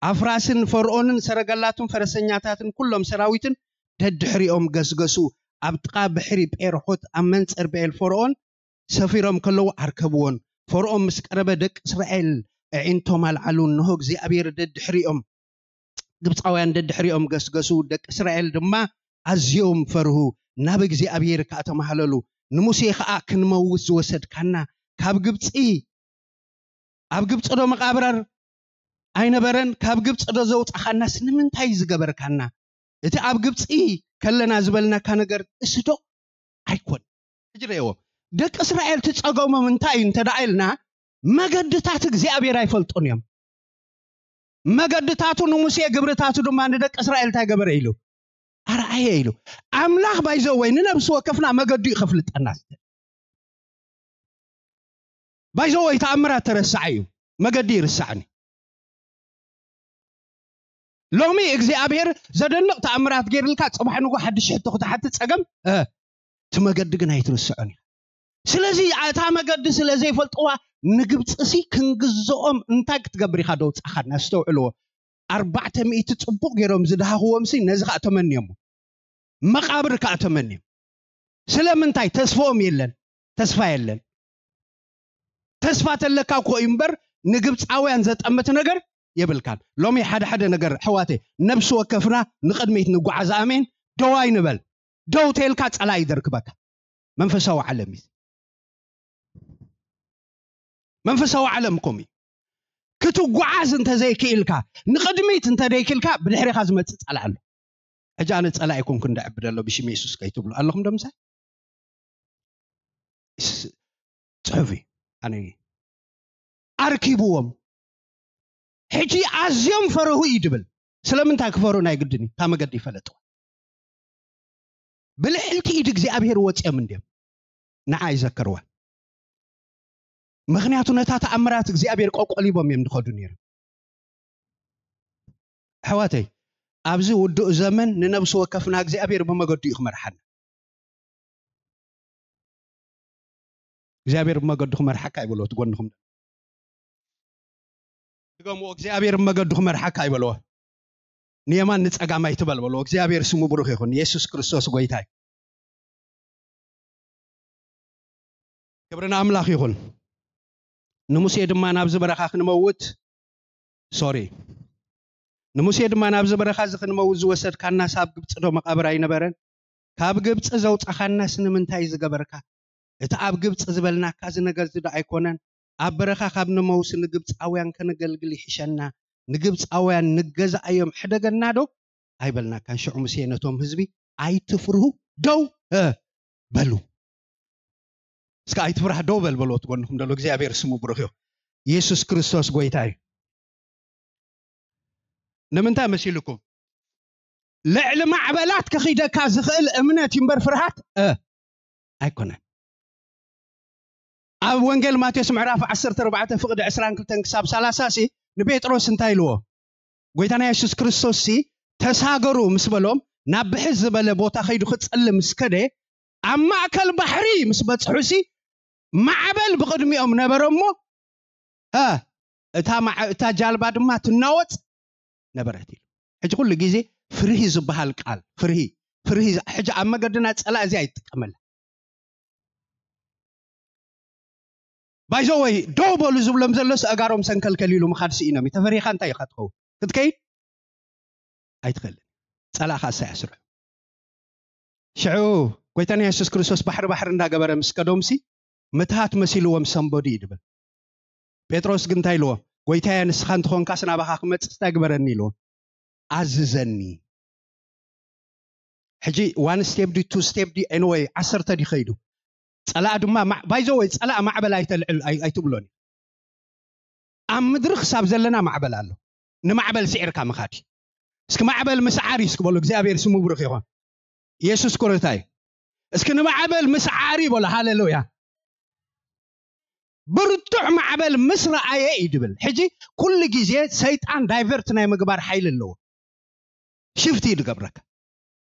ኣፍራስን ፈርዖንን ሰረገላቱን ፈረሰኛታትን ኩሎም ሰራዊትን ደድሕሪኦም ገስገሱ። ኣብ ጥቓ ብሕሪ ጴርሖት ኣብ መንጸር ብኤል ፈርዖን ሰፊሮም ከለዉ ዓርከብዎን። ፈርዖን ምስ ቀረበ ደቂ እስራኤል ኣዒንቶም ኣልዓሉ፣ እንሆ እግዚኣብሔር ደድሕሪኦም፣ ግብጻውያን ደድሕሪኦም ገስገሱ። ደቂ እስራኤል ድማ ኣዝዮም ፈርሁ፣ ናብ እግዚኣብሔር ከኣ ተማህለሉ። ንሙሴ ከኣ ክንመውት ዝወሰድካና ካብ ግብጺ፣ ኣብ ግብጺ ዶ መቓብር ኣይነበረን? ካብ ግብጺ ዶ ዘውጻኻናስ ንምንታይ ዝገበርካና? እቲ ኣብ ግብጺ ከለና ዝበልናካ ነገር እሱ ዶ ኣይኮን? ሕጂ ርእይዎ። ደቂ እስራኤል እቲ ጸገሞም እንታይ እዩ እንተ ደኣ ኢልና፣ መገድታት እግዚኣብሔር ኣይፈልጡን እዮም። መገድታቱ ንሙሴ፣ ግብርታቱ ድማ ንደቂ እስራኤል እንታይ ገበረ ኢሉ? ኣርኣየ ኢሉ። ኣምላኽ ባይዘወይ ንነብሲ ወከፍና መገዱ እዩ ከፍልጠና። ባይዘወይ ተኣምራት ተረሳዕ እዩ፣ መገዲ ይርሳዕኒ። ሎሚ እግዚኣብሔር ዘደንቕ ተኣምራት ገይርልካ፣ ጽባሕ ንጎ ሓድሽ ሕቶ ክትሓትት ጸገም፣ እ፣ እቲ መገዲ ግን ኣይትርስዖን ኢኻ። ስለዚ እታ መገዲ ስለ ዘይፈልጥዋ ንግብጽሲ ክንግዝኦም እንታይ ክትገብር ኢኻ ደውጻኻና? ኣስተውዕልዎ። ኣርባዕተ ሚእቲ ጽቡቕ ገይሮም ዝደሃኽዎምሲ ነዚ ኸኣ ተመንዮሞ። መቓብር ከኣ ተመንዮም። ስለምንታይ? ተስፋኦም የለን። ተስፋ የለን። ተስፋ ተለካ እኮ እዩ እምበር ንግብፃውያን ዘጠምት ነገር የብልካን። ሎሚ ሓደ ሓደ ነገር ኣሕዋተይ ነብሲ ወከፍና ንቕድሚት ንጓዓዝ። ኣሜን። ደው ኣይንበል። ደው ተልካ ፀላኢ ይደርክበካ። መንፈሳዊ ዓለም እዩ። መንፈሳዊ ዓለም ከምኡ እዩ። ክትጓዓዝ እንተዘይክኢልካ፣ ንቕድሚት እንተደይክኢልካ ብድሕሪኻ ዝመፅእ ፀላኢ ኣሎ። ሕጂ ኣነ ፀላኢ ኣይኮንኩን ደዕብድ ኣሎ ብሽም የሱስ ከይትብሉ ኣለኹም ዶ ምሳይ? ስ-፣ ፅሑፍ እዩ። ኣነ ኣርኪብዎም። ሕጂ ኣዝዮም ፈረሁ እዩ ድብል። ስለምንታይ ክፈርሁ ናይ ግድን እዩ? እታ መገዲ ይፈለጥዋ። ብልዕልቲ ኢድ እግዚኣብሔር ወፂኦም እንድዮም ንዓ ይዘከርዋ። ምኽንያቱ ነታ ተኣምራት እግዚኣብሔር ቆቆሊቦም እዮም ዝኸዱ ነይሮም። ኣሕዋተይ፣ ኣብዚ ውዱእ ዘመን ንነብሲ ወከፍና እግዚኣብሔር ብመገዱ እዩ ክመርሓና። እግዚኣብሔር ብመገዱ ክመርሓካ ይበሎ፣ እቲ ጎንኹም ድገምዎ፣ እግዚኣብሔር ብመገዱ ክመርሓካ ይበልዎ። ንየማን ንጸጋም ኣይትበል በልዎ። እግዚኣብሔር ስሙ ብሩኽ ይኹን። የሱስ ክርስቶስ ጎይታ እዩ። ክብሪ ንኣምላኽ ይኹን። ንሙሴ ድማ ናብዚ በረኻ ክንመውት፣ ሶሪ፣ ንሙሴ ድማ ናብዚ በረኻ እዚ ክንመውት ዝወሰድካናስ ኣብ ግብጺ ዶ መቓብር ኣይነበረን? ካብ ግብጺ ዘውጻኻናስ ንምንታይ ዝገበርካ? እቲ ኣብ ግብጺ ዝበልናካ እዚ ነገር እዚ ዶ ኣይኮነን? ኣብ በረኻ ካብ ንመውሲ ንግብጻውያን ከነገልግል ይሕሸና፣ ንግብጻውያን ንገዛእዮም ሕደገና ዶ ኣይበልናካን? ሽዑ ሙሴ ነቶም ህዝቢ ኣይትፍርሁ፣ ደው፣ እ፣ በሉ። እስከ ኣይትፍራህ፣ ደው በል በልዎ፣ እቲ ጎንኹም ዘሎ። እግዚኣብሔር ስሙ ብሩኽ እዩ። የሱስ ክርስቶስ ጎይታ እዩ። ንምንታይ መሲልኩም? ልዕሊ ማዕበላት ከኺደካ ዝኽእል እምነት እምበር ፍርሃት እ ኣይኮነን። ኣብ ወንጌል ማቴዎስ ምዕራፍ ዓሰርተ ኣርባዕተ ፍቕዲ ዕስራን ክልተን ክሳብ ሰላሳ ሲ ንጴጥሮስ እንታይ ኢልዎ? ጎይታና የሱስ ክርስቶስ ሲ ተሳገሩ ምስ በሎም ናብ ብሕት ዝበለ ቦታ ከይዱ ክጽሊ ምስ ከደ ኣብ ማእከል ባሕሪ ምስ በጽሑ ሲ ማዕበል ብቕድሚኦም ነበረ እሞ እ እታ ማዕ- እታ ጃልባ ድማ ትናወጽ ነበረት ኢሉ። ሕጂ ኩሉ ግዜ ፍርሂ ዝበሃል ቃል ፍርሂ ፍርሂ ዝ- ሕጂ ኣብ መገድና ጸላእ እዚ ኣይትጥቀመላ። ባይዘወይ ደው በሉ ዝብሎም ዘሎስ ኣጋሮም ሰንከልከል ኢሉ ምኻድ ስኢኖም እዩ። ተፈሪኻ እንታይ ኢኻ ትኸውን? ክትከይድ ኣይትኽእልን። ጸላእኻ እሳ ያስርሑ። ሽዑ ጎይታና የሱስ ክርስቶስ ባሕሪ ባሕሪ እንዳገበረ ምስ ከዶምሲ ምትሃት መሲልዎም ሰንበዱ እዩ ድብል። ጴጥሮስ ግን እንታይ ኢልዎ? ጎይታየ ንስኻ እንተኾንካስ ናባኻ ክመጽእ እንታይ ግበረኒ ኢልዎ? ኣዝዘኒ። ሕጂ ዋን ስቴፕ ዲ ቱ ስቴፕ ዲ ኤንወይ ዓሰርተ ዲ ከይዱ ጸላእ ድማ ባይዘወይ ጸላእ ማዕበል ኣይተልዕል ኣይ- ኣይትብሎን እዩ። ኣብ ምድሪ ክሳብ ዘለና ማዕበል ኣሎ። ንማዕበል ስዒርካ ምኻድ እዩ። እስኪ ማዕበል ምስዓር እዩ እስኪ በሉ። እግዚኣብሔር ስሙ ብሩክ ይኾን። ኢየሱስ ኮረታይ እስኪ ንማዕበል ምስዓር እዩ በሉ። ሃሌሉያ። ብርቱዕ ማዕበል ምስ ረኣየ እዩ ድብል። ሕጂ ኩሉ ግዜ ሰይጣን ዳይቨርት ናይ ምግባር ሓይሊ ኣለዎ። ሽፍት እዩ ድገብረካ።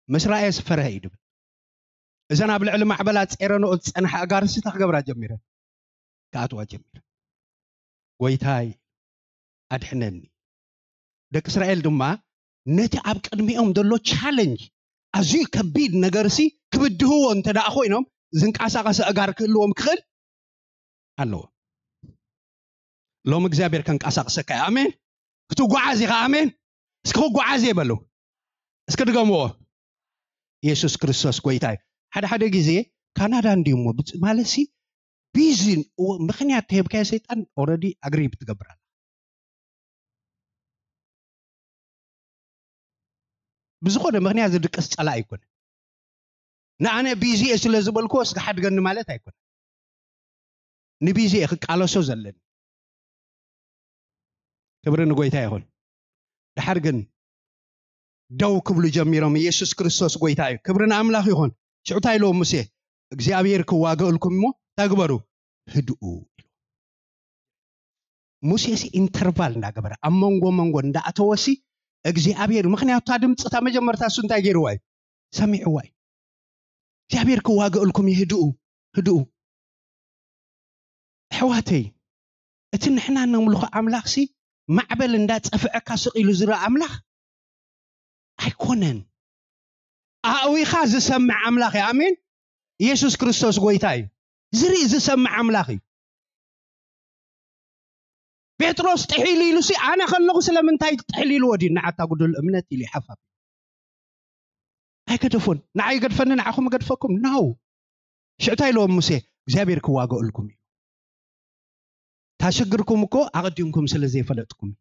ምስ ረኣየ ዝፈረሀ እዩ ድብል። እዘን ኣብ ልዕሊ ማዕበላ ጸረንኦ ዝጸንሓ ኣጋርሲታ ክገብራ ጀሚረን። ክኣትዋ ጀሚረ። ጎይታይ ኣድሕነኒ። ደቂ እስራኤል ድማ ነቲ ኣብ ቅድሚኦም ዘሎ ቻለንጅ ኣዝዩ ከቢድ ነገርሲ ክብድህዎ እንተ ደኣ ኮይኖም ዝንቀሳቐሰ ኣጋር ክህልዎም ክኽእል ኣለዎ። ሎም እግዚኣብሔር ከንቀሳቕሰካ እዩ። ኣሜን። ክትጓዓዝ ኢኻ። ኣሜን። እስኪ ክጓዓዝ እየ በሉ። እስኪ ድገምዎ። ኢየሱስ ክርስቶስ ጎይታ እዩ። ሓደ ሓደ ግዜ ካናዳ እንዲዩ እሞ ብፅ- ማለት ሲ ቢዚ እዎ ምኽንያት ተሄብካዮ ሰይጣን ኦረዲ ኣግሪብ ትገብር ኣላ። ብዝኾነ ምኽንያት ዝድቅስ ጸላ ኣይኮነ። ንኣነ ቢዚ እየ ስለ ዝበልክዎ እስኪ ሓድገኒ ማለት ኣይኮነ። ንቢዚ እየ ክቃለሶ ዘለኒ። ክብሪ ንጎይታ ይኹን። ድሓር ግን ደው ክብሉ ጀሚሮም። ኢየሱስ ክርስቶስ ጎይታ እዩ። ክብሪ ንኣምላኽ ይኹን። ሽዑ እንታይ ኢልዎም ሙሴ? እግዚኣብሔር ክዋገእልኩም እሞ እንታይ ግበሩ? ህድኡ ኢሉ። ሙሴ ሲ ኢንተርቫል እንዳገበረ ኣብ መንጎ መንጎ እንዳኣተወ ሲ እግዚኣብሔር፣ ምኽንያቱ እታ ድምፂ እታ መጀመርታ እሱ እንታይ ገይርዋ እዩ? ሰሚዕዋ እዩ። እግዚኣብሔር ክዋገእልኩም እዩ፣ ህድኡ፣ ህድኡ። ኣሕዋተይ፣ እቲ ንሕና ነምልኾ ኣምላኽ ሲ ማዕበል እንዳፀፍዐካ ስቕ ኢሉ ዝረአ ኣምላኽ ኣይኮነን። ኣእዊኻ ዝሰምዕ ኣምላኽ እዩ። ኣሜን። ኢየሱስ ክርስቶስ ጎይታ እዩ። ዝርኢ ዝሰምዕ ኣምላኽ እዩ። ጴጥሮስ ጥሒሉ ኢሉ ሲ ኣነ ከለኹ ስለምንታይ ጥሕል ኢልዎ ድዩ? ንዓታ ጉዱል እምነት ኢሉ ይሓፋፍ። ኣይገደፎን። ንዓይ ይገድፈኒ ንዓኹም ይገድፈኩም ነው። ሽዑ እንታይ ኢልዎም ሙሴ? እግዚኣብሔር ክዋገእልኩም እዩ። ታሽግርኩም እኮ ኣቐዲምኩም ስለ ዘይፈለጥኩም እዩ።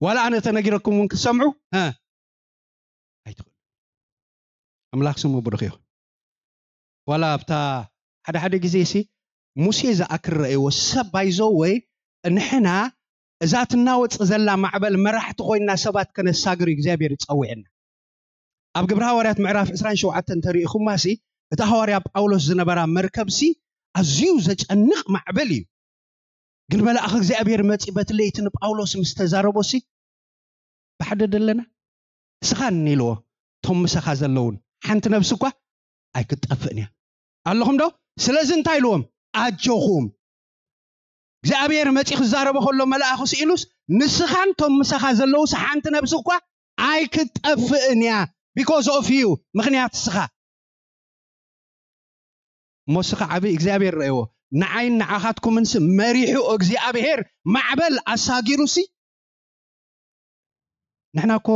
ዋላ ኣነ ተነጊረኩም እውን ክትሰምዑ እ፣ ኣይትኽእሉ። ኣምላኽ ስሙ ብሩኽ ይኹን። ዋላ ኣብታ ሓደ ሓደ ግዜ ሲ ሙሴ ዝኣክል ረእይዎ ሰብ ባይዞ ወይ ንሕና እዛ ትናወፅ ዘላ ማዕበል መራሕቲ ኮይና ሰባት ከነሳግር እዩ እግዚኣብሔር ይፀውዕና። ኣብ ግብሪ ሃዋርያት ምዕራፍ ዕስራን ሸውዓተን ተሪኢኹማ ሲ እታ ሃዋርያ ጳውሎስ ዝነበራ መርከብ ሲ ኣዝዩ ዘጨንቕ ማዕበል እዩ። ግን መልኣኽ እግዚኣብሔር መፂ በቲ ለይቲ ንጳውሎስ ምስ ተዛረቦ ሲ ብሓደ ደለና እስኻን ኢልዎ እቶም ምሳኻ ዘለውን ሓንቲ ነብሲ እኳ ኣይክትጠፍእን እያ ኣለኹም ዶ? ስለዚ እንታይ ኢልዎም? ኣጆኹም እግዚኣብሔር መፂ ክዛረቦ ከሎ መልኣኹ ስኢሉስ ንስኻን እቶም ምሳኻ ዘለውስ ሓንቲ ነብሲ እኳ ኣይክትጠፍእን እያ። Because of you ምኽንያት እስኻ እሞ እስኻ ዓብዪ እግዚኣብሔር ረእይዎ። ንዓይን ንዓኻትኩምንስ መሪሑ እግዚኣብሔር ማዕበል ኣሳጊሩሲ ንሕና እኮ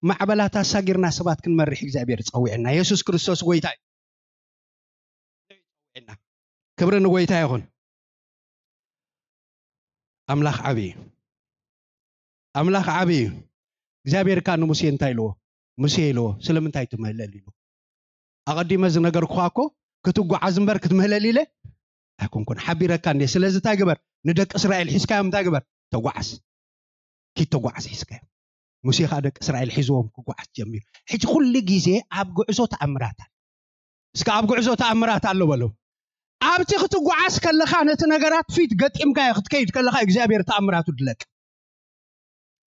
ማዕበላት ኣሳጊርና ሰባት ክንመርሕ እግዚኣብሔር ጸዊዕና። የሱስ ክርስቶስ ጎይታ እዩ። ክብሪ ንጎይታ ይኹን። ኣምላኽ ዓብዪ እዩ። ኣምላኽ ዓብዪ እዩ። እግዚኣብሔር ከኣ ንሙሴ እንታይ ኢልዎ? ሙሴ ኢልዎ ስለምንታይ ትምህለል ኢሉ። ኣቐዲመ ዝነገርኩኻ እኮ ክትጓዓዝ እምበር ክትምህለል ኢለ ኣይኮንኩን ሓቢረካ እንዴ። ስለዚ እንታይ ግበር? ንደቂ እስራኤል ሒዝካዮም እንታይ ግበር? ተጓዓዝ። ኪድ ተጓዓዝ ሒዝካዮም። ሙሴ ከዓ ደቂ እስራኤል ሒዝዎም ክጓዓዝ ጀሚሩ። ሕጂ ኩሉ ግዜ ኣብ ጉዕዞ ተኣምራት ኣሎ። እስከ ኣብ ጉዕዞ ተኣምራት ኣሎ በሉ። ኣብቲ ክትጓዓዝ ከለኻ ነቲ ነገራት ፊት ገጢምካዮ ክትከይድ ከለኻ እግዚኣብሔር ተኣምራቱ ድለቅ።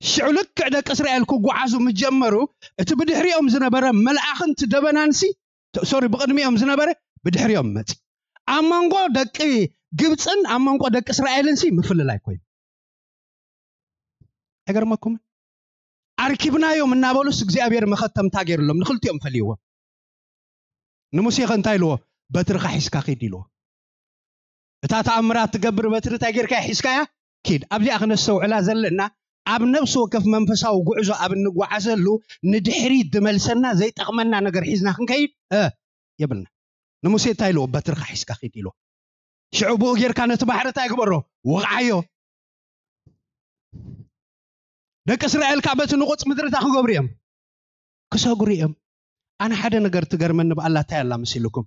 ሽዑ ልክዕ ደቂ እስራኤል ክጓዓዙ ምስ ጀመሩ እቲ ብድሕሪኦም ዝነበረ መልኣኽን እቲ ደበናንሲ ሶሪ ብቕድሚኦም ዝነበረ ብድሕሪኦም መፂ። ኣብ መንጎ ደቂ ግብፅን ኣብ መንጎ ደቂ እስራኤልን ሲ ምፍልላይ ኮይኑ። ኣይገርመኩምን? ኣርኪብናዮም እናበሉስ እግዚኣብሔር መኸተምታ ገይርሎም ንክልቲኦም ፈልይዎም። ንሙሴ ከ እንታይ ኢልዎ? በትርኻ ሒዝካ ኪድ ኢልዎ። እታ ተኣምራት ትገብር በትሪ እንታይ ጌርካ ሒዝካያ? ኪድ። ኣብዚኣ ክነስተውዕላ ዘለና ኣብ ነፍሲ ወከፍ መንፈሳዊ ጉዕዞ ኣብ እንጓዓዘሉ ንድሕሪት ዝመልሰና ዘይጠቕመና ነገር ሒዝና ክንከይድ እ የብልና። ንሙሴ እንታይ ኢልዎ? በትርኻ ሒዝካ ኪድ ኢልዎ። ሽዑ ብኡ ጌርካ ነቲ ባሕሪ እንታይ ግበሮ? ወቕዓዮ። ደቂ እስራኤል ካብ በቲ ንቑፅ ምድሪ እንታይ ክገብሩ እዮም? ክሰግሩ እዮም። ኣነ ሓደ ነገር ትገርመኒ ብኣላ እንታይ ኣላ መሲልኩም?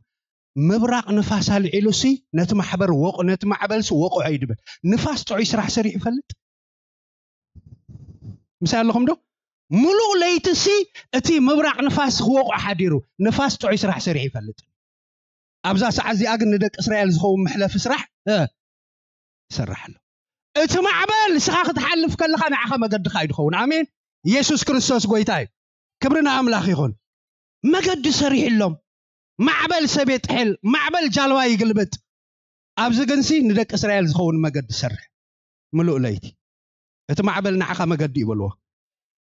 ምብራቕ ንፋስ ኣልዒሉ ሲ ነቲ ማሕበር ወቑ ነቲ ማዕበል ሲ ወቑዖ እዩ ድብል። ንፋስ ጥዑይ ስራሕ ሰሪሑ ይፈልጥ? ምሳይ ኣለኹም ዶ? ሙሉእ ለይቲ ሲ እቲ ምብራቕ ንፋስ ክወቑ ሓዲሩ ንፋስ ጥዑይ ስራሕ ሰሪሑ ይፈልጥ? ኣብዛ ሰዓት እዚኣ ግን ንደቂ እስራኤል ዝኸውን መሕለፊ ስራሕ እ ይሰርሕ ኣሎ። እቲ ማዕበል ንስኻ ክትሓልፍ ከለኻ ንዓኻ መገድኻ እዩ ዝኸውን። ኣሜን። ኢየሱስ ክርስቶስ ጎይታ እዩ። ክብሪ ንኣምላኽ ይኹን። መገዲ ሰሪሕሎም። ማዕበል ሰብ የጥሕል፣ ማዕበል ጃልባ ይግልብጥ። ኣብዚ ግንሲ ንደቂ እስራኤል ዝኸውን መገዲ ሰርሕ። ምሉእ ለይቲ እቲ ማዕበል ንዓኻ መገዲ ይበልዎ።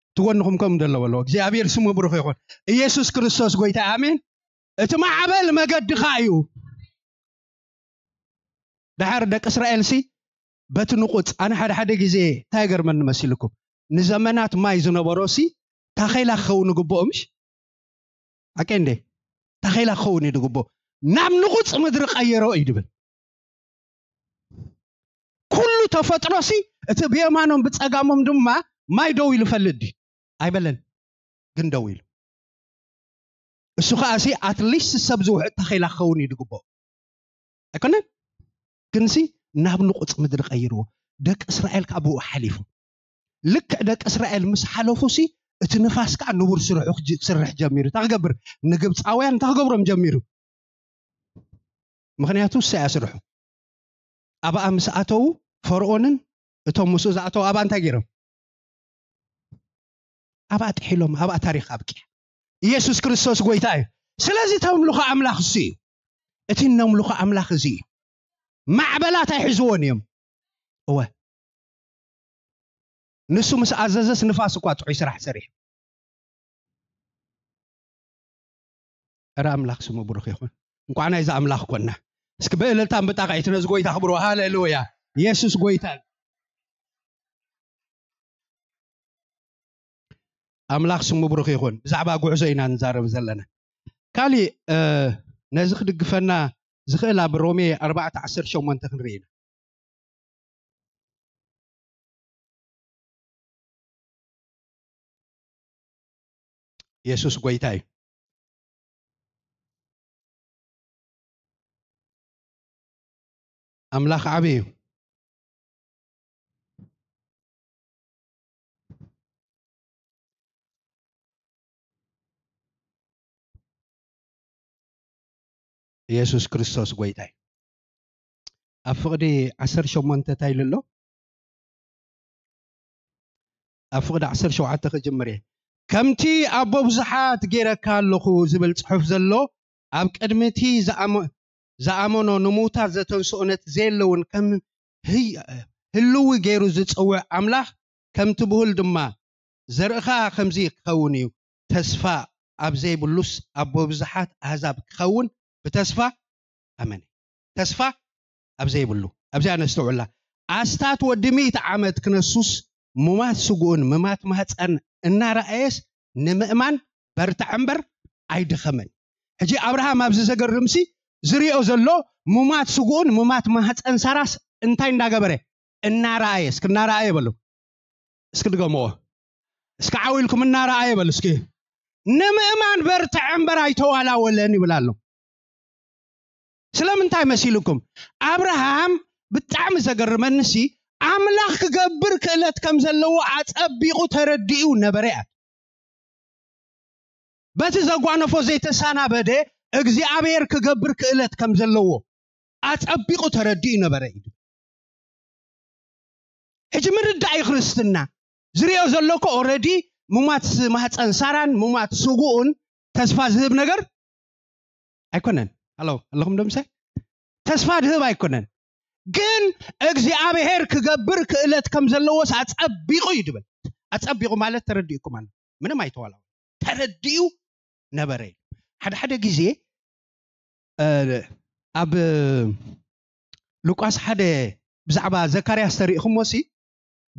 እቲ ጎንኹም ከም ደሎ በልዎ። እግዚኣብሔር ስሙ ብሩኽ ይኹን። ኢየሱስ ክርስቶስ ጎይታ ኣሜን። እቲ ማዕበል መገድኻ እዩ። ድሓር ደቂ እስራኤል ሲ በቲ ንቑፅ ኣነ ሓደ ሓደ ግዜ እንታይ ገርመኒ መሲልኩም ንዘመናት ማይ ዝነበሮ ሲ ታኸላ ክኸውን ይግብኦ ምሽ ኣቀ እንደ ታኸላ ክኸውን እዩ ዝግብኦ ናብ ንቑፅ ምድሪ ቀየሮ እዩ ድብል። ኩሉ ተፈጥሮ ሲ እቲ ብየማኖም ብፀጋሞም ድማ ማይ ደው ኢሉ ፈልጥ ድዩ? ኣይበለን። ግን ደው ኢሉ እሱ ከዓ ሲ ኣትሊስት ሰብ ዝውሕጥ ታኸላ ክኸውን እዩ ዝግብኦ ኣይኮነን? ግንሲ ናብ ንቑፅ ምድሪ ቀይርዎ። ደቂ እስራኤል ከዓ ብኡ ሓሊፉ ልክዕ ደቂ እስራኤል ምስ ሓለፉ ሲ እቲ ንፋስ ከዓ ንቡር ስርሑ ክጅ- ክስርሕ ጀሚሩ እንታይ ክገብር ንግብፃውያን እንታይ ክገብሮም ጀሚሩ ምክንያቱ እሱ ኣያ ስርሑ ኣብኣ ምስ ኣተዉ ፈርኦንን እቶም ምስኡ ዝኣተዉ ኣብኣ እንታይ ገይሮም ኣብኣ ጥሒሎም ኣብኣ ታሪኽ ኣብቅያ ኢየሱስ ክርስቶስ ጎይታ እዩ ስለዚ ተምልኾ ኣምላኽ እሱ እዩ እቲ ነምልኾ ኣምላኽ እዚ እዩ ማዕበላት ኣይሕዝዎን እዮም እወ ንሱ ምስ ኣዘዘስ ንፋስ እኳ ጥዑይ ስራሕ ሰሪሑ እረ ኣምላኽ ስሙ ብሩኽ ይኹን እንኳዕ ናይዚ ኣምላኽ ኮና እስኪ ብእልልታን ብጣቕዒት ነዚ ጎይታ ክብርዎ ሃሌሉያ ኢየሱስ ጎይታ ኣምላኽ ስሙ ብሩኽ ይኹን ብዛዕባ ጉዕዞ ኢና ንዛረብ ዘለና ካሊእ ነዚ ክድግፈና ዝኽእል ኣብ ሮሜ ኣርባዕተ ዓሰርተ ሸሞንተ ክንርኢ ኢና የሱስ ጎይታ እዩ ኣምላኽ ዓብዪ እዩ ኢየሱስ ክርስቶስ ጎይታ እዩ ኣብ ፍቕዲ ዓሰርተ ሸሞንተ እንታይ ኢሉ ኣሎ ኣብ ፍቕዲ ዓሰርተ ሸውዓተ ክጅምር እየ ከምቲ ኣቦ ብዙሓት ገይረካ ኣለኹ ዝብል ፅሑፍ ዘሎ ኣብ ቅድሚ እቲ ዝኣመኖ ንምውታት ዘተንስኦ ነቲ ዘየለውን ከም ህልዊ ገይሩ ዝፅውዕ ኣምላኽ ከምቲ ብሁል ድማ ዘርእኻ ከምዚ ክኸውን እዩ ተስፋ ኣብ ዘይብሉስ ኣቦ ብዙሓት ኣህዛብ ክኸውን ብተስፋ ኣመነ ተስፋ ኣብ ዘይብሉ ኣብዚኣ ነስተውዕላ ኣስታት ወዲ ሚእቲ ዓመት ክነሱስ ሙማት ስጉኡን ምማት ማህፀን እናረኣየስ ንምእማን በርትዐ እምበር ኣይደኸመን ሕጂ ኣብርሃም ኣብዚ ዘገርምሲ ዝሪኦ ዘሎ ሙማት ስጉኡን ሙማት ማህፀን ሳራስ እንታይ እንዳገበረ እናረኣየ እስኪ እናረኣየ በሉ እስኪ ድገምዎ እስኪ ዓው ኢልኩም እናረኣየ በሉ እስኪ ንምእማን በርትዐ እምበር ኣይተዋላወለን ይብል ኣሎ ስለምንታይ መሲልኩም ኣብርሃም ብጣዕሚ ዘገርመንሲ ኣምላኽ ክገብር ክእለት ከም ዘለዎ ኣጸቢቑ ተረዲኡ ነበረ እያ። በቲ ዘጓነፎ ዘይተሳናበደ እግዚኣብሔር ክገብር ክእለት ከም ዘለዎ ኣጸቢቑ ተረዲኡ ነበረ እዩ። ሕጂ ምርዳእ እዩ ክርስትና። ዝሪኦ ዘሎ እኮ ኦረዲ ምማት ማህፀን ሳራን ምማት ስጉኡን ተስፋ ዝህብ ነገር ኣይኮነን። ኣሎ ኣለኹም ደምሳይ ተስፋ ድህብ ኣይኮነን። ግን እግዚኣብሔር ክገብር ክእለት ከም ዘለዎስ ኣጸቢቑ እዩ ድብል። ኣጸቢቑ ማለት ተረዲእኩም ኣሎ። ምንም ኣይተዋላ ተረዲኡ ነበረ እዩ። ሓደ ሓደ ግዜ ኣብ ሉቃስ ሓደ ብዛዕባ ዘካርያስ ተሪእኹሞ ሲ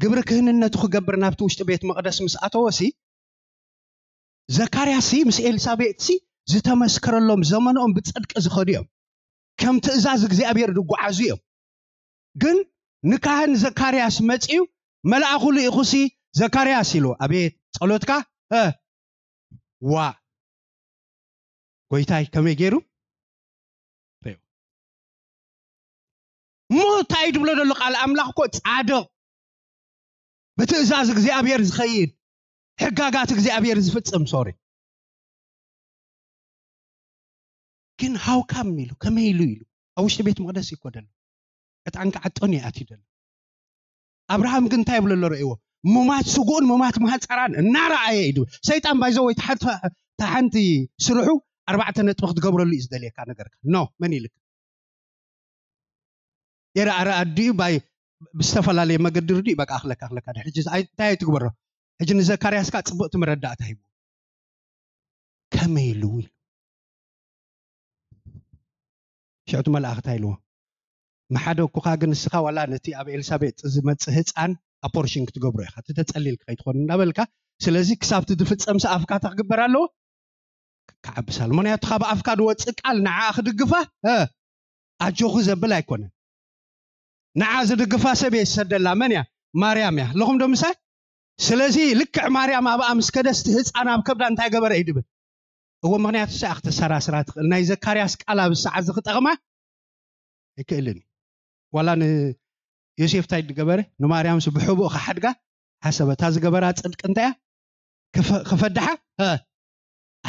ግብሪ ክህንነቱ ክገብር ናብቲ ውሽጢ ቤት መቕደስ ምስ ኣተወ ሲ ዘካርያስ ሲ ምስ ኤልሳቤጥ ሲ ዝተመስከረሎም ዘመኖም ብጽድቂ ዝኸዱ እዮም። ከም ትእዛዝ እግዚኣብሔር ዝጓዓዙ እዮም። ግን ንካህን ዘካርያስ መጺኡ መልኣኹ ልኢኹ ሲ ዘካርያስ ኢሉ ኣቤት ጸሎትካ እ ዋ ጎይታይ ከመይ ገይሩ ሪኡ እሞ እንታይ ድብሎ ዘሎ ቃል ኣምላኽ እኮ ጻድቕ ብትእዛዝ እግዚኣብሔር ዝኸይድ ሕጋጋት እግዚኣብሔር ዝፍጽም ሶሪ ግን ሃውካም ኢሉ ከመይ ኢሉ ኢሉ ኣብ ውሽጢ ቤት መቅደስ ይኮደሉ ዕጣን ክዓጦን ይኣትዩ ደሎ ኣብርሃም ግን እንታይ ይብሎ ኣሎ ረእይዎ ምማት ስጉኡን ምማት ማህፀራን እናረኣየ እዩ ሰይጣን ባይዘ ወይ ተሓንቲ ስርሑ ኣርባዕተ ነጥቢ ክትገብረሉ እዩ ዝደልየካ ነገርካ ኖ መን ኢልካ የረኣረ ኣዲኡ ባይ ብዝተፈላለየ መገዲ ርዲእ በቃ ኣኽለካ ኣኽለካ ድሕጂ እንታይ ኣይትግበሮ ሕጂ ንዘካርያስካ ፅቡቅ ትመረዳእታ ሂቡ ከመይ ኢሉ ኢሉ ሽዕቲ መልኣኽ እንታይ ኢልዎ መሓደ እኩኻ ግን ንስኻ ዋላ ነቲ ኣብ ኤልሳቤጥ ዝመፅእ ህፃን ኣፖርሽን ክትገብሮ ኢኻ እቲ ተፀሊል ክኸይትኾን እናበልካ ስለዚ ክሳብቲ ዝፍፀም ሰኣፍካ ክግበር ኣለዎ ክዓብስ ኣሎ ምክንያቱ ካብ ኣፍካ ዝወፅእ ቃል ንዓ ክድግፋ ኣጆኹ ዘብል ኣይኮነን ንዓ ዝድግፋ ሰብ እየ ዝሰደላ መን እያ ማርያም እያ ኣለኹም ዶ ምሳይ ስለዚ ልክዕ ማርያም ኣብኣ ምስ ከደስቲ ህፃን ኣብ ከብዳ እንታይ ገበረ እዩ ድብል እዎ ምክንያቱ ሰኣ ክተሰራስራ ትኽእል ናይ ዘካርያስ ቃል ኣብ ሰዓት ዝክጠቕማ ኣይክእልን እዩ ዋላ ንዮሴፍ እንታይ ዝገበረ ንማርያምስ ብሕቡእ ክሓድጋ ሓሰበ እታ ዝገበራ ፅድቂ እንታይ እያ ክፈድሓ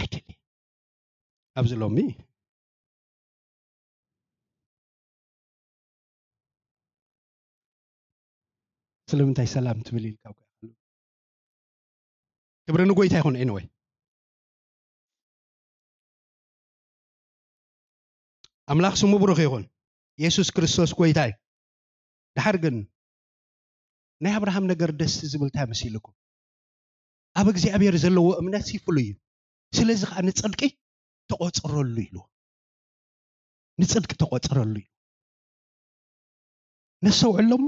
ኣይደሊ ኣብዚ ሎሚ ስለምንታይ ሰላም ትብል ኢልካ ክብሪ ንጎይታ ይኹን ኤንወይ ኣምላኽ ስሙ ብሩኽ ይኹን የሱስ ክርስቶስ ጎይታ እዩ ድሓር ግን ናይ ኣብርሃም ነገር ደስ ዝብል እንታይ መሲልኩም ኣብ እግዚኣብሔር ዘለዎ እምነት ይፍሉ እዩ ስለዚ ከዓ ንፅድቂ ተቆፅረሉ ኢሉ ንፅድቂ ተቆፅረሉ ኢሉ ነሰውዕሎ እሞ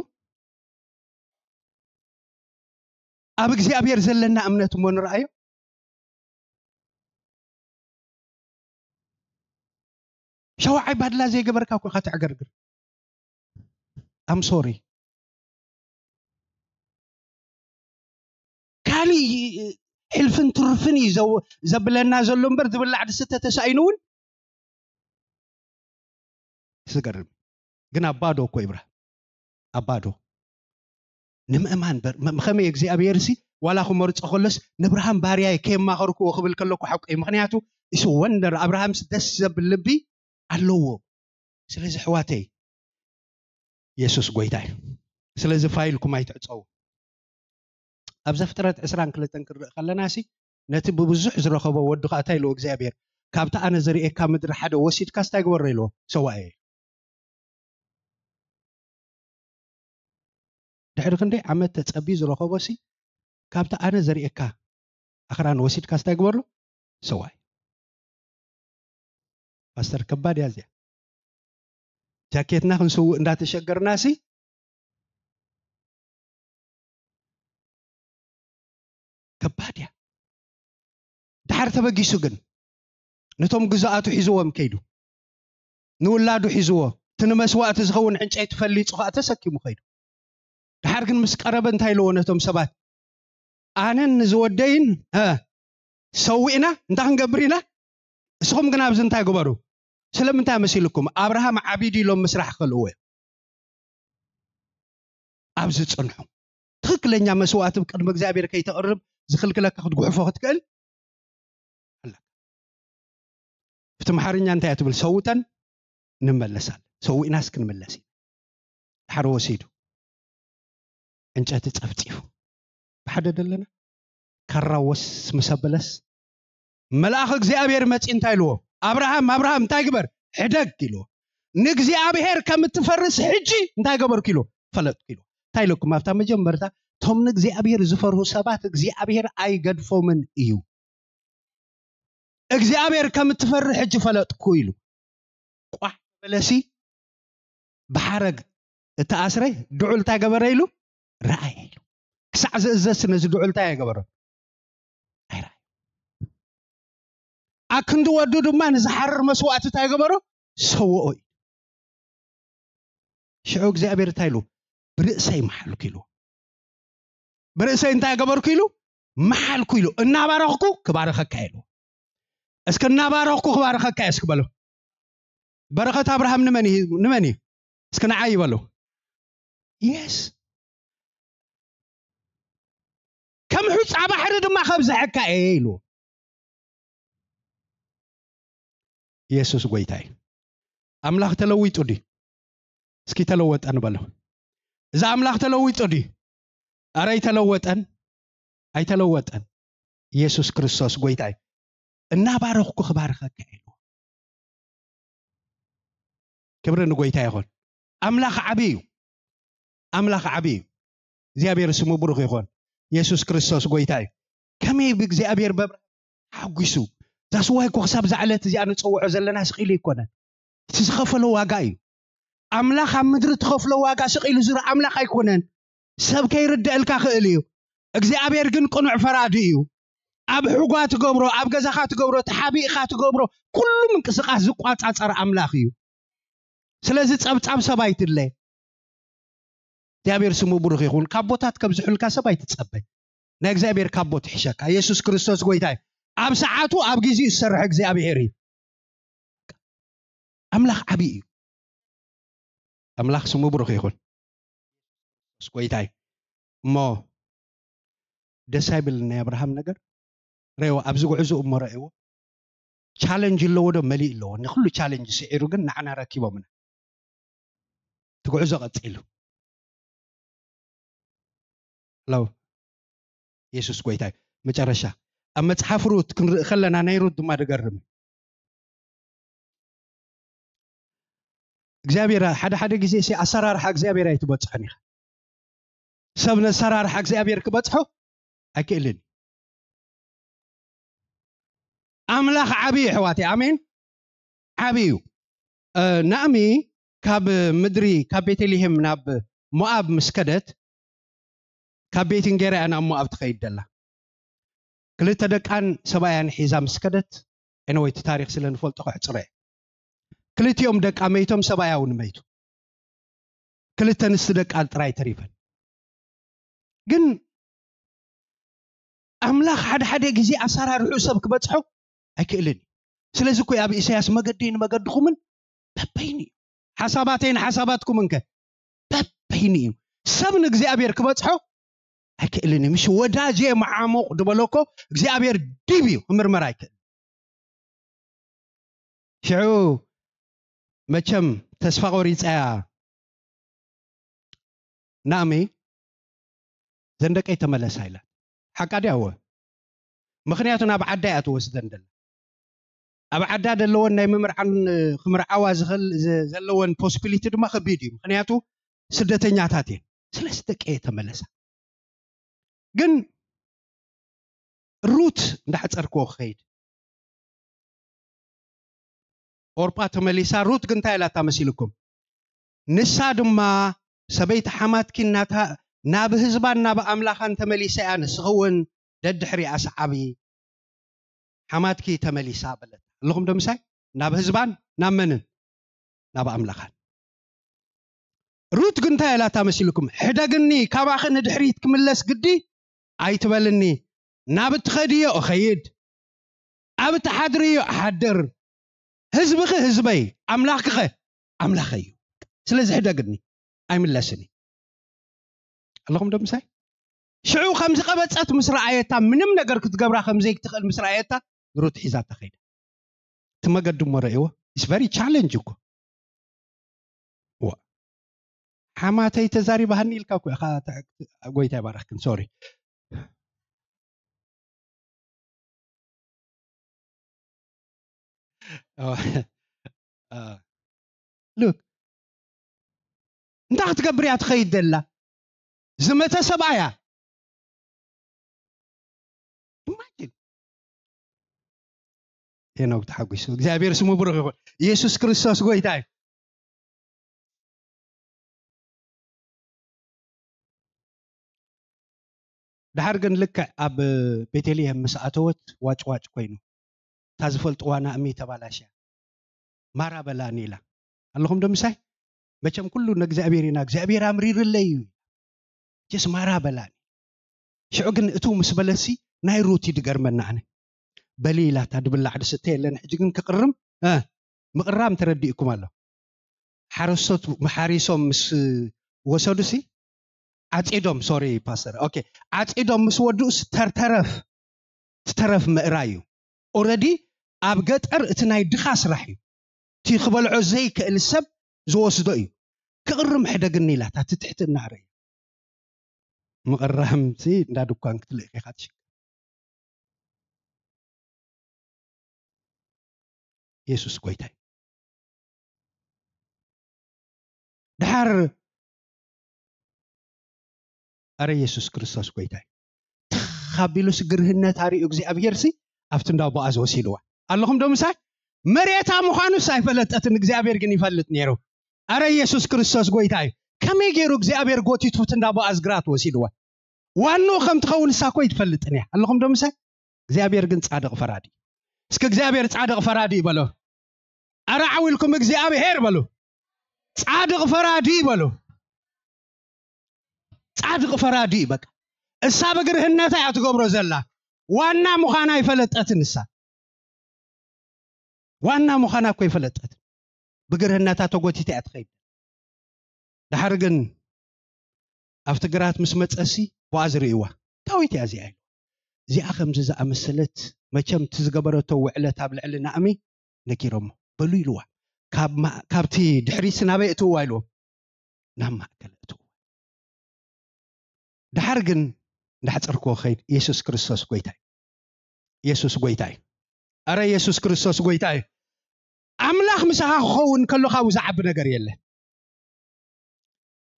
ኣብ እግዚኣብሔር ዘለና እምነት እሞ ንረኣዮ ሸዋዓይ ባድላ ዘይገበርካ እኮ ኢኻ ተዕገርግር ኣም ሶሪ ካሊእ ሕልፍን ትርፍን እዩ ዘው- ዘብለና ዘሎ እምበር ዝብላዕ ዝስተ ተሳኢኑ እውን ዝገርም ግን ኣብ ባዶ እኮ ይብራ ኣብ ባዶ ንምእማን በር መ- ከመይ እግዚኣብሔር ሲ ዋላ ክመርፆ ከሎስ ንብርሃን ባርያይ ከየማኸርክዎ ክብል ከለኩ ሓቁ እዩ ምክንያቱ እሱ ወንደር ኣብርሃምስ ደስ ዘብል ልቢ ኣለዎ ስለዚ ኣሕዋተይ የሱስ ጎይታ እዩ ስለዚ ፋይልኩም ኣይትዕፀዉ ኣብ ዘፍጥረት ዕስራን ክልተን ክንርኢ ከለና ሲ ነቲ ብብዙሕ ዝረኸቦ ወዲ ከዓ እንታይ ኢልዎ እግዚኣብሔር ካብቲ ኣነ ዘርእየካ ምድሪ ሓደ ወሲድካ ስታይ ግበሮ ኢልዎ ሰዋየ ድሕሪ ክንደይ ዓመት ተፀብዩ ዝረኸቦ ሲ ካብቲ ኣነ ዘርእየካ ኣኽራን ወሲድካ ስታይ ግበሮ ሰዋይ ፓስተር ከባድ እያ እዚኣ ጃኬትና ክንስውእ እንዳተሸገርና ሲ ከባድ እያ ድሓር ተበጊሱ ግን ነቶም ግዛኣቱ ሒዝዎም ከይዱ ንውላዱ ሒዝዎ እቲ ንመስዋእቲ ዝኸውን ዕንጨይቲ ፈሊፁ ከዓ ተሰኪሙ ከይዱ ድሓር ግን ምስ ቀረበ እንታይ ኢልዎ ነቶም ሰባት ኣነን ንዝወደይን ሰዊእና እንታይ ክንገብር ኢና እስኹም ግን ኣብዚ እንታይ ግበሩ ስለምንታይ መሲልኩም ኣብርሃም ዓቢዱ ኢሎም ምስራሕ ክኽልእዎ እዮም ኣብ ዝጽንሑ። ትኽክለኛ መስዋእቲ ቅድሚ እግዚኣብሔር ከይተቕርብ ዝኽልክለካ ክትጉሕፎ ክትክእል ኣለካ። ብቲ ኣምሓርኛ እንታይ እያ ትብል? ሰውተን ንመለሳለን። ሰዊእናስ ክንምለስ ኢና። ድሓር ወሲዱ ዕንጨቲ ጸፍጺፉ ብሓደ ደለና ካራ ወስ ምስ ኣበለስ፣ መልኣኽ እግዚኣብሔር መጺ እንታይ ኢልዎ? "ኣብርሃም፣ ኣብርሃም፣ እንታይ ግበር? ሕደግ" ኢልዎ። "ንእግዚኣብሔር ከም እትፈርስ ሕጂ እንታይ ገበርኩ?" ኢልዎ። "ፈለጥኩ" ኢልዎ። እንታይ ኢለኩም ኣብታ መጀመርታ? "እቶም ንእግዚኣብሔር ዝፈርሁ ሰባት እግዚኣብሔር ኣይገድፎምን እዩ። እግዚኣብሔር ከም እትፈርህ ሕጂ ፈለጥኩ" ኢሉ። ቋሕ በለሲ ብሓረግ እተኣስረ ድዑል እንታይ ገበረ ኢሉ? "ረኣየ" ኢሉ። ክሳዕ ዝእዘዝ ነዚ ድዑል እንታይ ኣይገበሮን? ኣይረኣየ። ኣክንዲ ወዱ ድማ ንዝሓርር መስዋእቲ እንታይ ገበሮ? ሰውኦ እዩ። ሽዑ እግዚኣብሔር እንታይ ኢሉ? "ብርእሰይ መሓልኩ" ኢሉ። "ብርእሰይ እንታይ ገበርኩ?" ኢሉ። "መሓልኩ" ኢሉ። "እናባረኽኩ ክባርኸካ" ኢሉ። እስኪ "እናባረኽኩ ክባርኸካ" እስኪ በሎ። በረኸት ኣብርሃም ንመን እዩ? ንመን እዩ? እስኪ ንዓይ ይበሉ። የስ። "ከም ሑጻ ባሕሪ ድማ ከብዝሐካ እየ" ኢሉ። ኢየሱስ ጎይታ እዩ። ኣምላኽ ተለዊጡ ድዩ? እስኪ "ተለወጠ" ንበሎ። እዚ ኣምላኽ ተለዊጡ ድዩ? ኣረ ኣይተለወጠን፣ ኣይተለወጠን። ኢየሱስ ክርስቶስ ጎይታ እዩ። "እናባረኽኩ ክባርኸካ" ኢሉ። ክብሪ ንጎይታ ይኹን። ኣምላኽ ዓቢ እዩ። ኣምላኽ ዓቢ እዩ። እግዚኣብሔር ስሙ ብሩኽ ይኹን። ኢየሱስ ክርስቶስ ጎይታ እዩ። ከመይ ብእግዚኣብሔር በብርሃን ሓጒሱ። ዛስዋይ እኮ ክሳብ እዛ ዕለት እዚኣ ንጽውዖ ዘለና ስቕ ኢሉ ኣይኮነን። እቲ ዝኸፈሎ ዋጋ እዩ። ኣምላኽ ኣብ ምድሪ ትኸፍሎ ዋጋ ስቕ ኢሉ ዝርኢ ኣምላኽ ኣይኮነን። ሰብ ከይርደአልካ ክእል እዩ። እግዚኣብሔር ግን ቅኑዕ ፈራዲ እዩ። ኣብ ሕጓ ትገብሮ፣ ኣብ ገዛኻ ትገብሮ፣ ተሓቢእኻ ትገብሮ፣ ኩሉ ምንቅስቓስ ዝቋጻጸር ኣምላኽ እዩ። ስለዚ ጸብጻብ ሰብ ኣይትድለ። እግዚኣብሔር ስሙ ብሩኽ ይኹን። ካቦታት ከብዝሑልካ ሰብ ኣይትጸበ። ናይ እግዚኣብሔር ካቦ ትሕሸካ። ኢየሱስ ክርስቶስ ጎይታ እዩ። ኣብ ሰዓቱ ኣብ ግዜኡ ዝሰርሕ እግዚኣብሔር እዩ። ኣምላኽ ዓቢ እዩ። ኣምላኽ ስሙ ብሩኽ ይኹን። ኢየሱስ ጎይታ እዩ። እሞ ደስ ኣይብል ናይ ኣብርሃም ነገር ረእዎ፣ ኣብዚ ጉዕዞ እሞ ረእዎ። ቻለንጅ ኣለዎ ዶ መሊእ ኣለዎ? ንኩሉ ቻለንጅ ስዒሩ ግን ንዓና ረኪቦምና። እቲ ጉዕዞ ቀጺሉ። ለው ኢየሱስ ጎይታ እዩ። መጨረሻ ኣብ መጽሓፍ ሩት ክንርኢ ከለና ናይ ሩት ድማ ደገርም እዩ። እግዚኣብሔር ሓደ ሓደ ግዜ ሲ ኣሰራርሓ እግዚኣብሔር ኣይትበጽሖን ኢኻ። ሰብ ነሰራርሓ እግዚኣብሔር ክበጽሖ ኣይክእልን እዩ። ኣምላኽ ዓቢ እዩ ኣሕዋተይ፣ ኣሜን። ዓቢ እዩ። እ፣ ናእሚ ካብ ምድሪ ካብ ቤተልሔም ናብ ሞኣብ ምስ ከደት ካብ ቤትን ጌራ እያ ናብ ሞኣብ ትኸይድ ደላ። ክልተ ደቃን ሰብኣያን ሒዛ ምስ ከደት፣ ኤነወይ እቲ ታሪኽ ስለ ንፈልጦ ከሕጽሮ እየ። ክልቲኦም ደቃ መይቶም፣ ሰብኣያ እውን መይቱ። ክልተ ኣንስቲ ደቃ ጥራይ ተሪፈን። ግን ኣምላኽ ሓደ ሓደ ግዜ ኣሰራርሑ ሰብ ክበጽሖ ኣይክእልን እዩ። ስለዚ እኮ ኣብ ኢሳያስ መገደይን መገድኹምን በበይኑ እዩ። ሓሳባተይን ሓሳባትኩምን ከ በበይኑ እዩ። ሰብ ንእግዚኣብሔር ክበጽሖ ኣይክእልን እዩ። ምሽ ወዳጄ መዓሙቕ ዝበሎ እኮ እግዚኣብሔር ዲብ እዩ፣ ክምርመር ኣይክእልን። ሽዑ መቸም ተስፋ ቆሪጻ እያ ናእሚ፣ "ዘን ደቀይ ተመለሳ" ኢላ። ሓቃ ድያ? እወ። ምኽንያቱ ናብ ዓዳ እያ ትወስደን ደላ። ኣብ ዓዳ ዘለወን ናይ ምምርዓን፣ ክምርዓዋ ዝኽእል፣ ዘ-፣ ዘለወን ፖስቢሊቲ ድማ ከቢድ እዩ። ምኽንያቱ ስደተኛታት እየን። ስለዚ ደቀየ ተመለሳ። ግን ሩት እንዳሕጸርክዎ ክኸይድ፣ ኦርጳ ተመሊሳ። ሩት ግን እንታይ ኢላታ መሲልኩም? ንሳ ድማ ሰበይቲ ሓማትኪ እናታ ናብ ህዝባን ናብ ኣምላኻን ተመሊሳ እያ፣ ንስኺ እውን ደድሕሪኣ ሰዓቢ፣ ሓማትኪ ተመሊሳ በለት። ኣለኹም ዶ ምሳይ? ናብ ህዝባን ናብ መንን? ናብ ኣምላኻን። ሩት ግን እንታይ ኢላታ መሲልኩም? "ሕደግኒ፣ ካባኺ ንድሕሪት ክምለስ ግዲ ኣይትበልኒ፣ ናብ እትኸድዮ እኸይድ፣ ኣብ እትሓድርዮ እሓድር፣ ህዝብኺ ህዝበይ፣ ኣምላኽኪኸ ኣምላኸይ እዩ። ስለዚ ሕደግኒ፣ ኣይምለስን እዩ" ኣለኹም ዶ ምሳይ? ሽዑ ከም ዝቐበጸት ምስ ረኣየታ፣ ምንም ነገር ክትገብራ ከም ዘይትኽእል ምስ ረኣየታ፣ ንሩት ሒዛታ ከይዳ። እቲ መገዲ እሞ ረእይዎ። It's very challenge እኮ። ዋ። ሓማተይ ተዛሪባሃኒ ኢልካ እኮ ኢኻ። ተ-፣ ጎይታ ይባረኽክን። ሶሪ። ሉክ፣ እንታይ ክትገብር እያ ትኸይድ ዘላ? ዝመተ ሰብኣያ። ኢማጂን። ሄኖክ ተሓጒሱ። እግዚኣብሔር ስሙ ብሩኽ ይኹን። ኢየሱስ ክርስቶስ ጎይታ እዩ። ድሓር ግን ልክዕ ኣብ ቤተልሔም ምስ ኣተወት ዋጭ ዋጭ ኮይኑ፣ እታ ዝፈልጥዋ ናእሚ ተባላሽያ። ማራ በላኒ ኢላ። ኣለኹም ዶ ምሳይ? መቸም ኩሉ ንእግዚኣብሔር ኢና፣ እግዚኣብሔር ኣምሪርለይ እዩ። ጀስ ማራ በላኒ። ሽዑ ግን እቱ ምስ በለሲ ናይ ሩት እዩ ድገርመና ኣነ። በሊ ኢላታ ድብላዕ ድስተ የለን። ሕጂ ግን ክቕርም፣ እ፣ ምቕራም ተረዲእኩም ኣሎ። ሓረስቶት ሓሪሶም ምስ ወሰዱሲ፣ ዓጺዶም፣ ሶሪ ፓስተር፣ ኦኬ፣ ዓጺዶም ምስ ወዱኡስ ተርተረፍ፣ ትተረፍ ምእራይ እዩ። ኦረዲ ኣብ ገጠር እቲ ናይ ድኻ ስራሕ እዩ። እቲ ክበልዖ ዘይክእል ሰብ ዝወስዶ እዩ። ክቕርም ሕደግኒ ኢላታ፣ እቲ ትሕትናኣ ርእዩ። ምቕራምሲ እንዳ ድኳን ክትልእክ ኢኻ ትሽከም። የሱስ ጎይታ እዩ። ድሓር፣ ኣረ የሱስ ክርስቶስ ጎይታ እዩ። ትኽ ኣቢሉሲ ግርህነታ ርእዩ እግዚኣብሄርሲ ኣብቲ እንዳ ቦኣዝ ወሲድዋ። ኣለኹም ዶ ምሳይ? መሬታ ምዃኑስ ኣይፈለጠትን፣ እግዚኣብሄር ግን ይፈልጥ ነይሩ። ኣረ የሱስ ክርስቶስ ጎይታ እዩ። ከመይ ገይሩ እግዚኣብሄር ጎቲቱ ኣብቲ እንዳ ቦኣዝ ግራት ወሲድዋ? ዋንኡ ከም ትኸውን እሳ እኮ ኣይትፈልጥን እያ። ኣለኹም ዶ ምሳይ? እግዚኣብሄር ግን ጻድቕ ፈራዲ። እስኪ እግዚኣብሄር ጻድቕ ፈራዲ ይበሎ። ኣረ ዓው ኢልኩም እግዚኣብሄር በሉ። ጻድቕ ፈራዲ በሉ። ጻድቕ ፈራዲ እዩ በቃ። እሳ ብግርህነታ እያ ትገብሮ ዘላ። ዋና ምዃና ኣይፈለጠትን እሳ። ዋና ምዃና እኮ ኣይፈለጠትን። ብግርህነታ ተጎቲታ እያ ትኸይድ። ድሓር ግን ኣብቲ ግራት ምስ መጸሲ ቦኣዝ ርእይዋ። ዳዊት እያ እዚኣ ኢሉ። እዚኣ ከምዚ ዝኣመሰለት መቸም እቲ ዝገበረቶ ውዕለት ኣብ ልዕሊ ናእሚ ነጊሮሞ። በሉ ኢልዋ። ካብ ማ-፣ ካብቲ ድሕሪት ናበይ እትዋ ኢልዎ? ናብ ማእከል እትዋ። ድሓር ግን እንዳሕጸርክዎ ኸይድ፣ የሱስ ክርስቶስ ጎይታ እዩ። የሱስ ጎይታ እዩ። ኣረ የሱስ ክርስቶስ ጎይታ እዩ። ኣምላኽ ምሳኻ ክኸውን ከሎ ካብኡ ዝዓቢ ነገር የለን።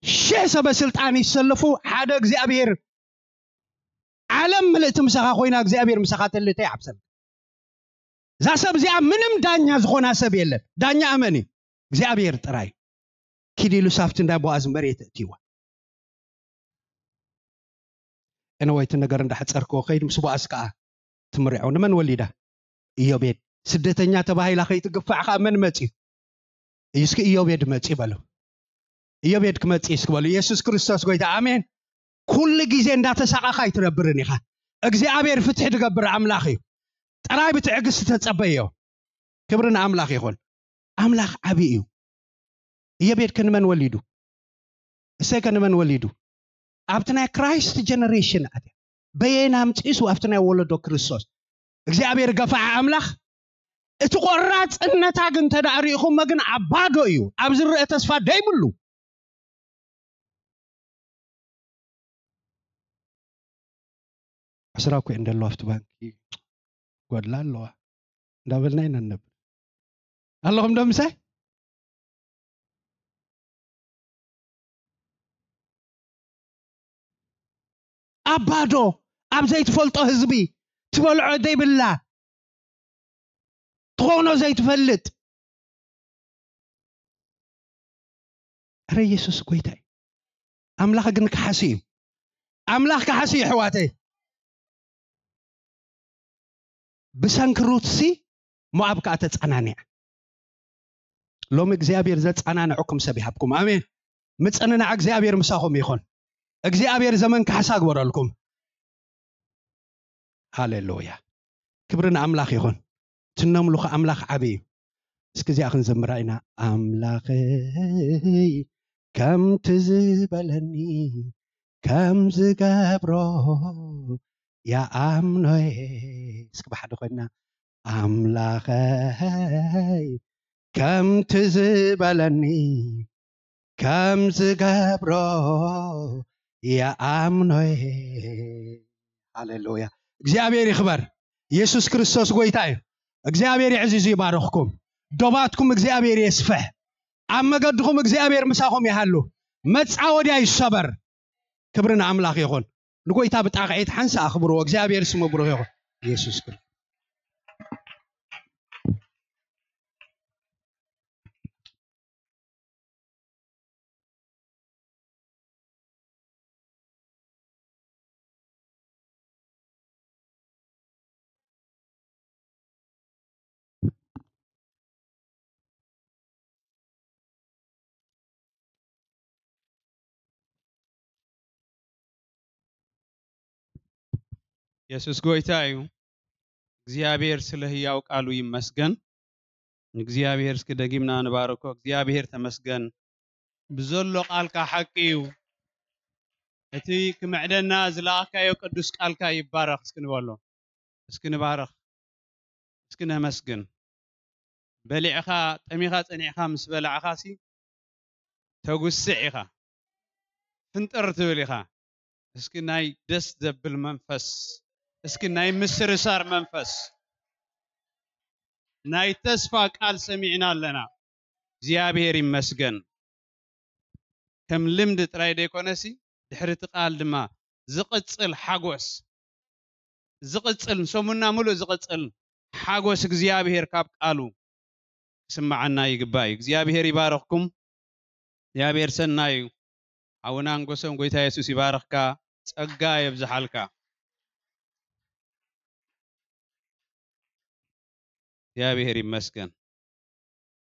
ሽሕ ሰበ ስልጣን ይሰለፉ፣ ሓደ እግዚኣብሔር። ዓለም ምልእቲ ምሳኻ ኮይና እግዚኣብሔር ምሳኻ ተልእተ ይዓብሰል። እዛ ሰብ እዚኣ ምንም ዳኛ ዝኾና ሰብ የለን። ዳኛ ኣመን እዩ? እግዚኣብሔር ጥራይ። ኪድ ኢሉ ሳብቲ እንዳ ቦኣዝ መሬት እትይዋ። እነወይቲ ነገር እንዳሕጸርክዎ ከይድ ምስ ቦኣዝ ከኣ ትምርዖ። ንመን ወሊዳ? ኢዮቤድ። ስደተኛ ተባሂላ ከይትግፋዕ ከኣ መን መጽዩ? እዩ እስኪ ኢዮቤድ መጽዩ በሉ። ኢዮቤድ ክመጽእ እስኪ በሉ። ኢየሱስ ክርስቶስ ጎይታ። ኣሜን። ኩሉ ግዜ እንዳተሳቐኻ ኣይትነብርን ኢኻ። እግዚኣብሔር ፍትሒ ድገብር ኣምላኽ እዩ። ጥራይ ብትዕግስቲ ተጸበዮ። ክብሪ ንኣምላኽ ይኹን። ኣምላኽ ዓቢ እዩ። ኢዮቤድ ከ ንመን ወሊዱ? እሰይ ከ ንመን ወሊዱ? ኣብቲ ናይ ክራይስት ጀነሬሽን ኣትያ። በየን ኣምጺእሱ ኣብቲ ናይ ወለዶ ክርስቶስ። እግዚኣብሔር ገፋዓ ኣምላኽ። እቲ ቆራጽነታ ግን ተዳእ ርኢኹሞ ግን ኣብ ባዶ እዩ። ኣብ ዝረአ ተስፋ ደይብሉ። ዕስራ እኮ እየን ደለዋ ኣብቲ ባንኪ። ጎድላ ኣለዋ እንዳበልና ኢና ንነብር። ኣለኹም ዶ ምሳይ? ኣብ ባዶ፣ ኣብ ዘይትፈልጦ ህዝቢ፣ ትበልዖ ዘይብላ፣ ትኾኖ ዘይትፈልጥ። ኣረ የሱስ ጎይታ እዩ። ኣምላኽ ግን ከሓሲ እዩ። ኣምላኽ ከሓሲ እዩ፣ ኣሕዋተይ። ብሰንኪ ሩትሲ ሞኣብ ከኣ ተጸናኒዓ። ሎሚ እግዚኣብሔር ዘጸናንዐኩም ሰብ ይሃብኩም። ኣሜን። ምጽንናዕ እግዚኣብሔር ምሳኹም ይኹን። እግዚኣብሔር ዘመን ካሕሳ ግበረልኩም። ሃሌሉያ። ክብሪ ንኣምላኽ ይኹን። እቲ ነምልኾ ኣምላኽ ዓቢ እዩ። እስኪ እዚኣ ክንዘምራ ኢና። ኣምላኸይ ከምቲ ዝበለኒ ከም ዝገብሮ ይኣምኖ እየ። እስኪ ብሓደ ኮይና ኣምላኸይ ከምቲ ዝበለኒ ከም ዝገብሮ ይኣምኖ እየ። ሃሌሉያ። እግዚኣብሔር ይኽበር። ኢየሱስ ክርስቶስ ጎይታ እዩ። እግዚኣብሔር ይዕዝዝ ይባርኽኩም። ዶባትኩም እግዚኣብሔር የስፍሕ። ኣብ መገድኹም እግዚኣብሔር ምሳኹም ይሃሉ። መጻወድያ ይሰበር። ክብሪ ንኣምላኽ ይኹን። ንጎይታ ብጣቕዒት ሓንሳ ኣኽብርዎ። እግዚኣብሔር ስሙ ብሩኽ ይኹን። ኢየሱስ ክርስቶስ። የሱስ ጎይታ እዩ። እግዚኣብሔር ስለ ህያው ቃሉ ይመስገን። ንእግዚኣብሔር እስኪ ደጊምና ንባርኮ። እግዚኣብሔር ተመስገን። ብዘሎ ቃልካ ሓቂ እዩ። እቲ ክምዕደና ዝለኣካዮ ቅዱስ ቃልካ ይባረኽ። እስኪ ንበሎ። እስኪ ንባረኽ። እስኪ ነመስግን። በሊዕኻ ጠሚኻ ጸኒዕካ ምስ በላዕኻሲ ተጉስዕ ኢኻ። ፍንጥር ትብል ኢኻ። እስኪ ናይ ደስ ዘብል መንፈስ፣ እስኪ ናይ ምስርሳር መንፈስ፣ ናይ ተስፋ ቃል ሰሚዕና ኣለና። እግዚኣብሔር ይመስገን። ከም ልምዲ ጥራይ ደይኮነሲ ድሕሪ እቲ ቃል ድማ ዝቕጽል ሓጎስ፣ ዝቕጽል ንሰሙና ሙሉእ ዝቕጽል ሓጎስ እግዚኣብሔር ካብ ቃሉ ክስምዓና ይግባእ እዩ። እግዚኣብሔር ይባርኽኩም። እግዚኣብሔር ሰናይ እዩ። ሓውና ንጎሶም ጎይታ የሱስ ይባርኽካ፣ ጸጋ የብዝሓልካ። እግዚኣብሔር ይመስገን።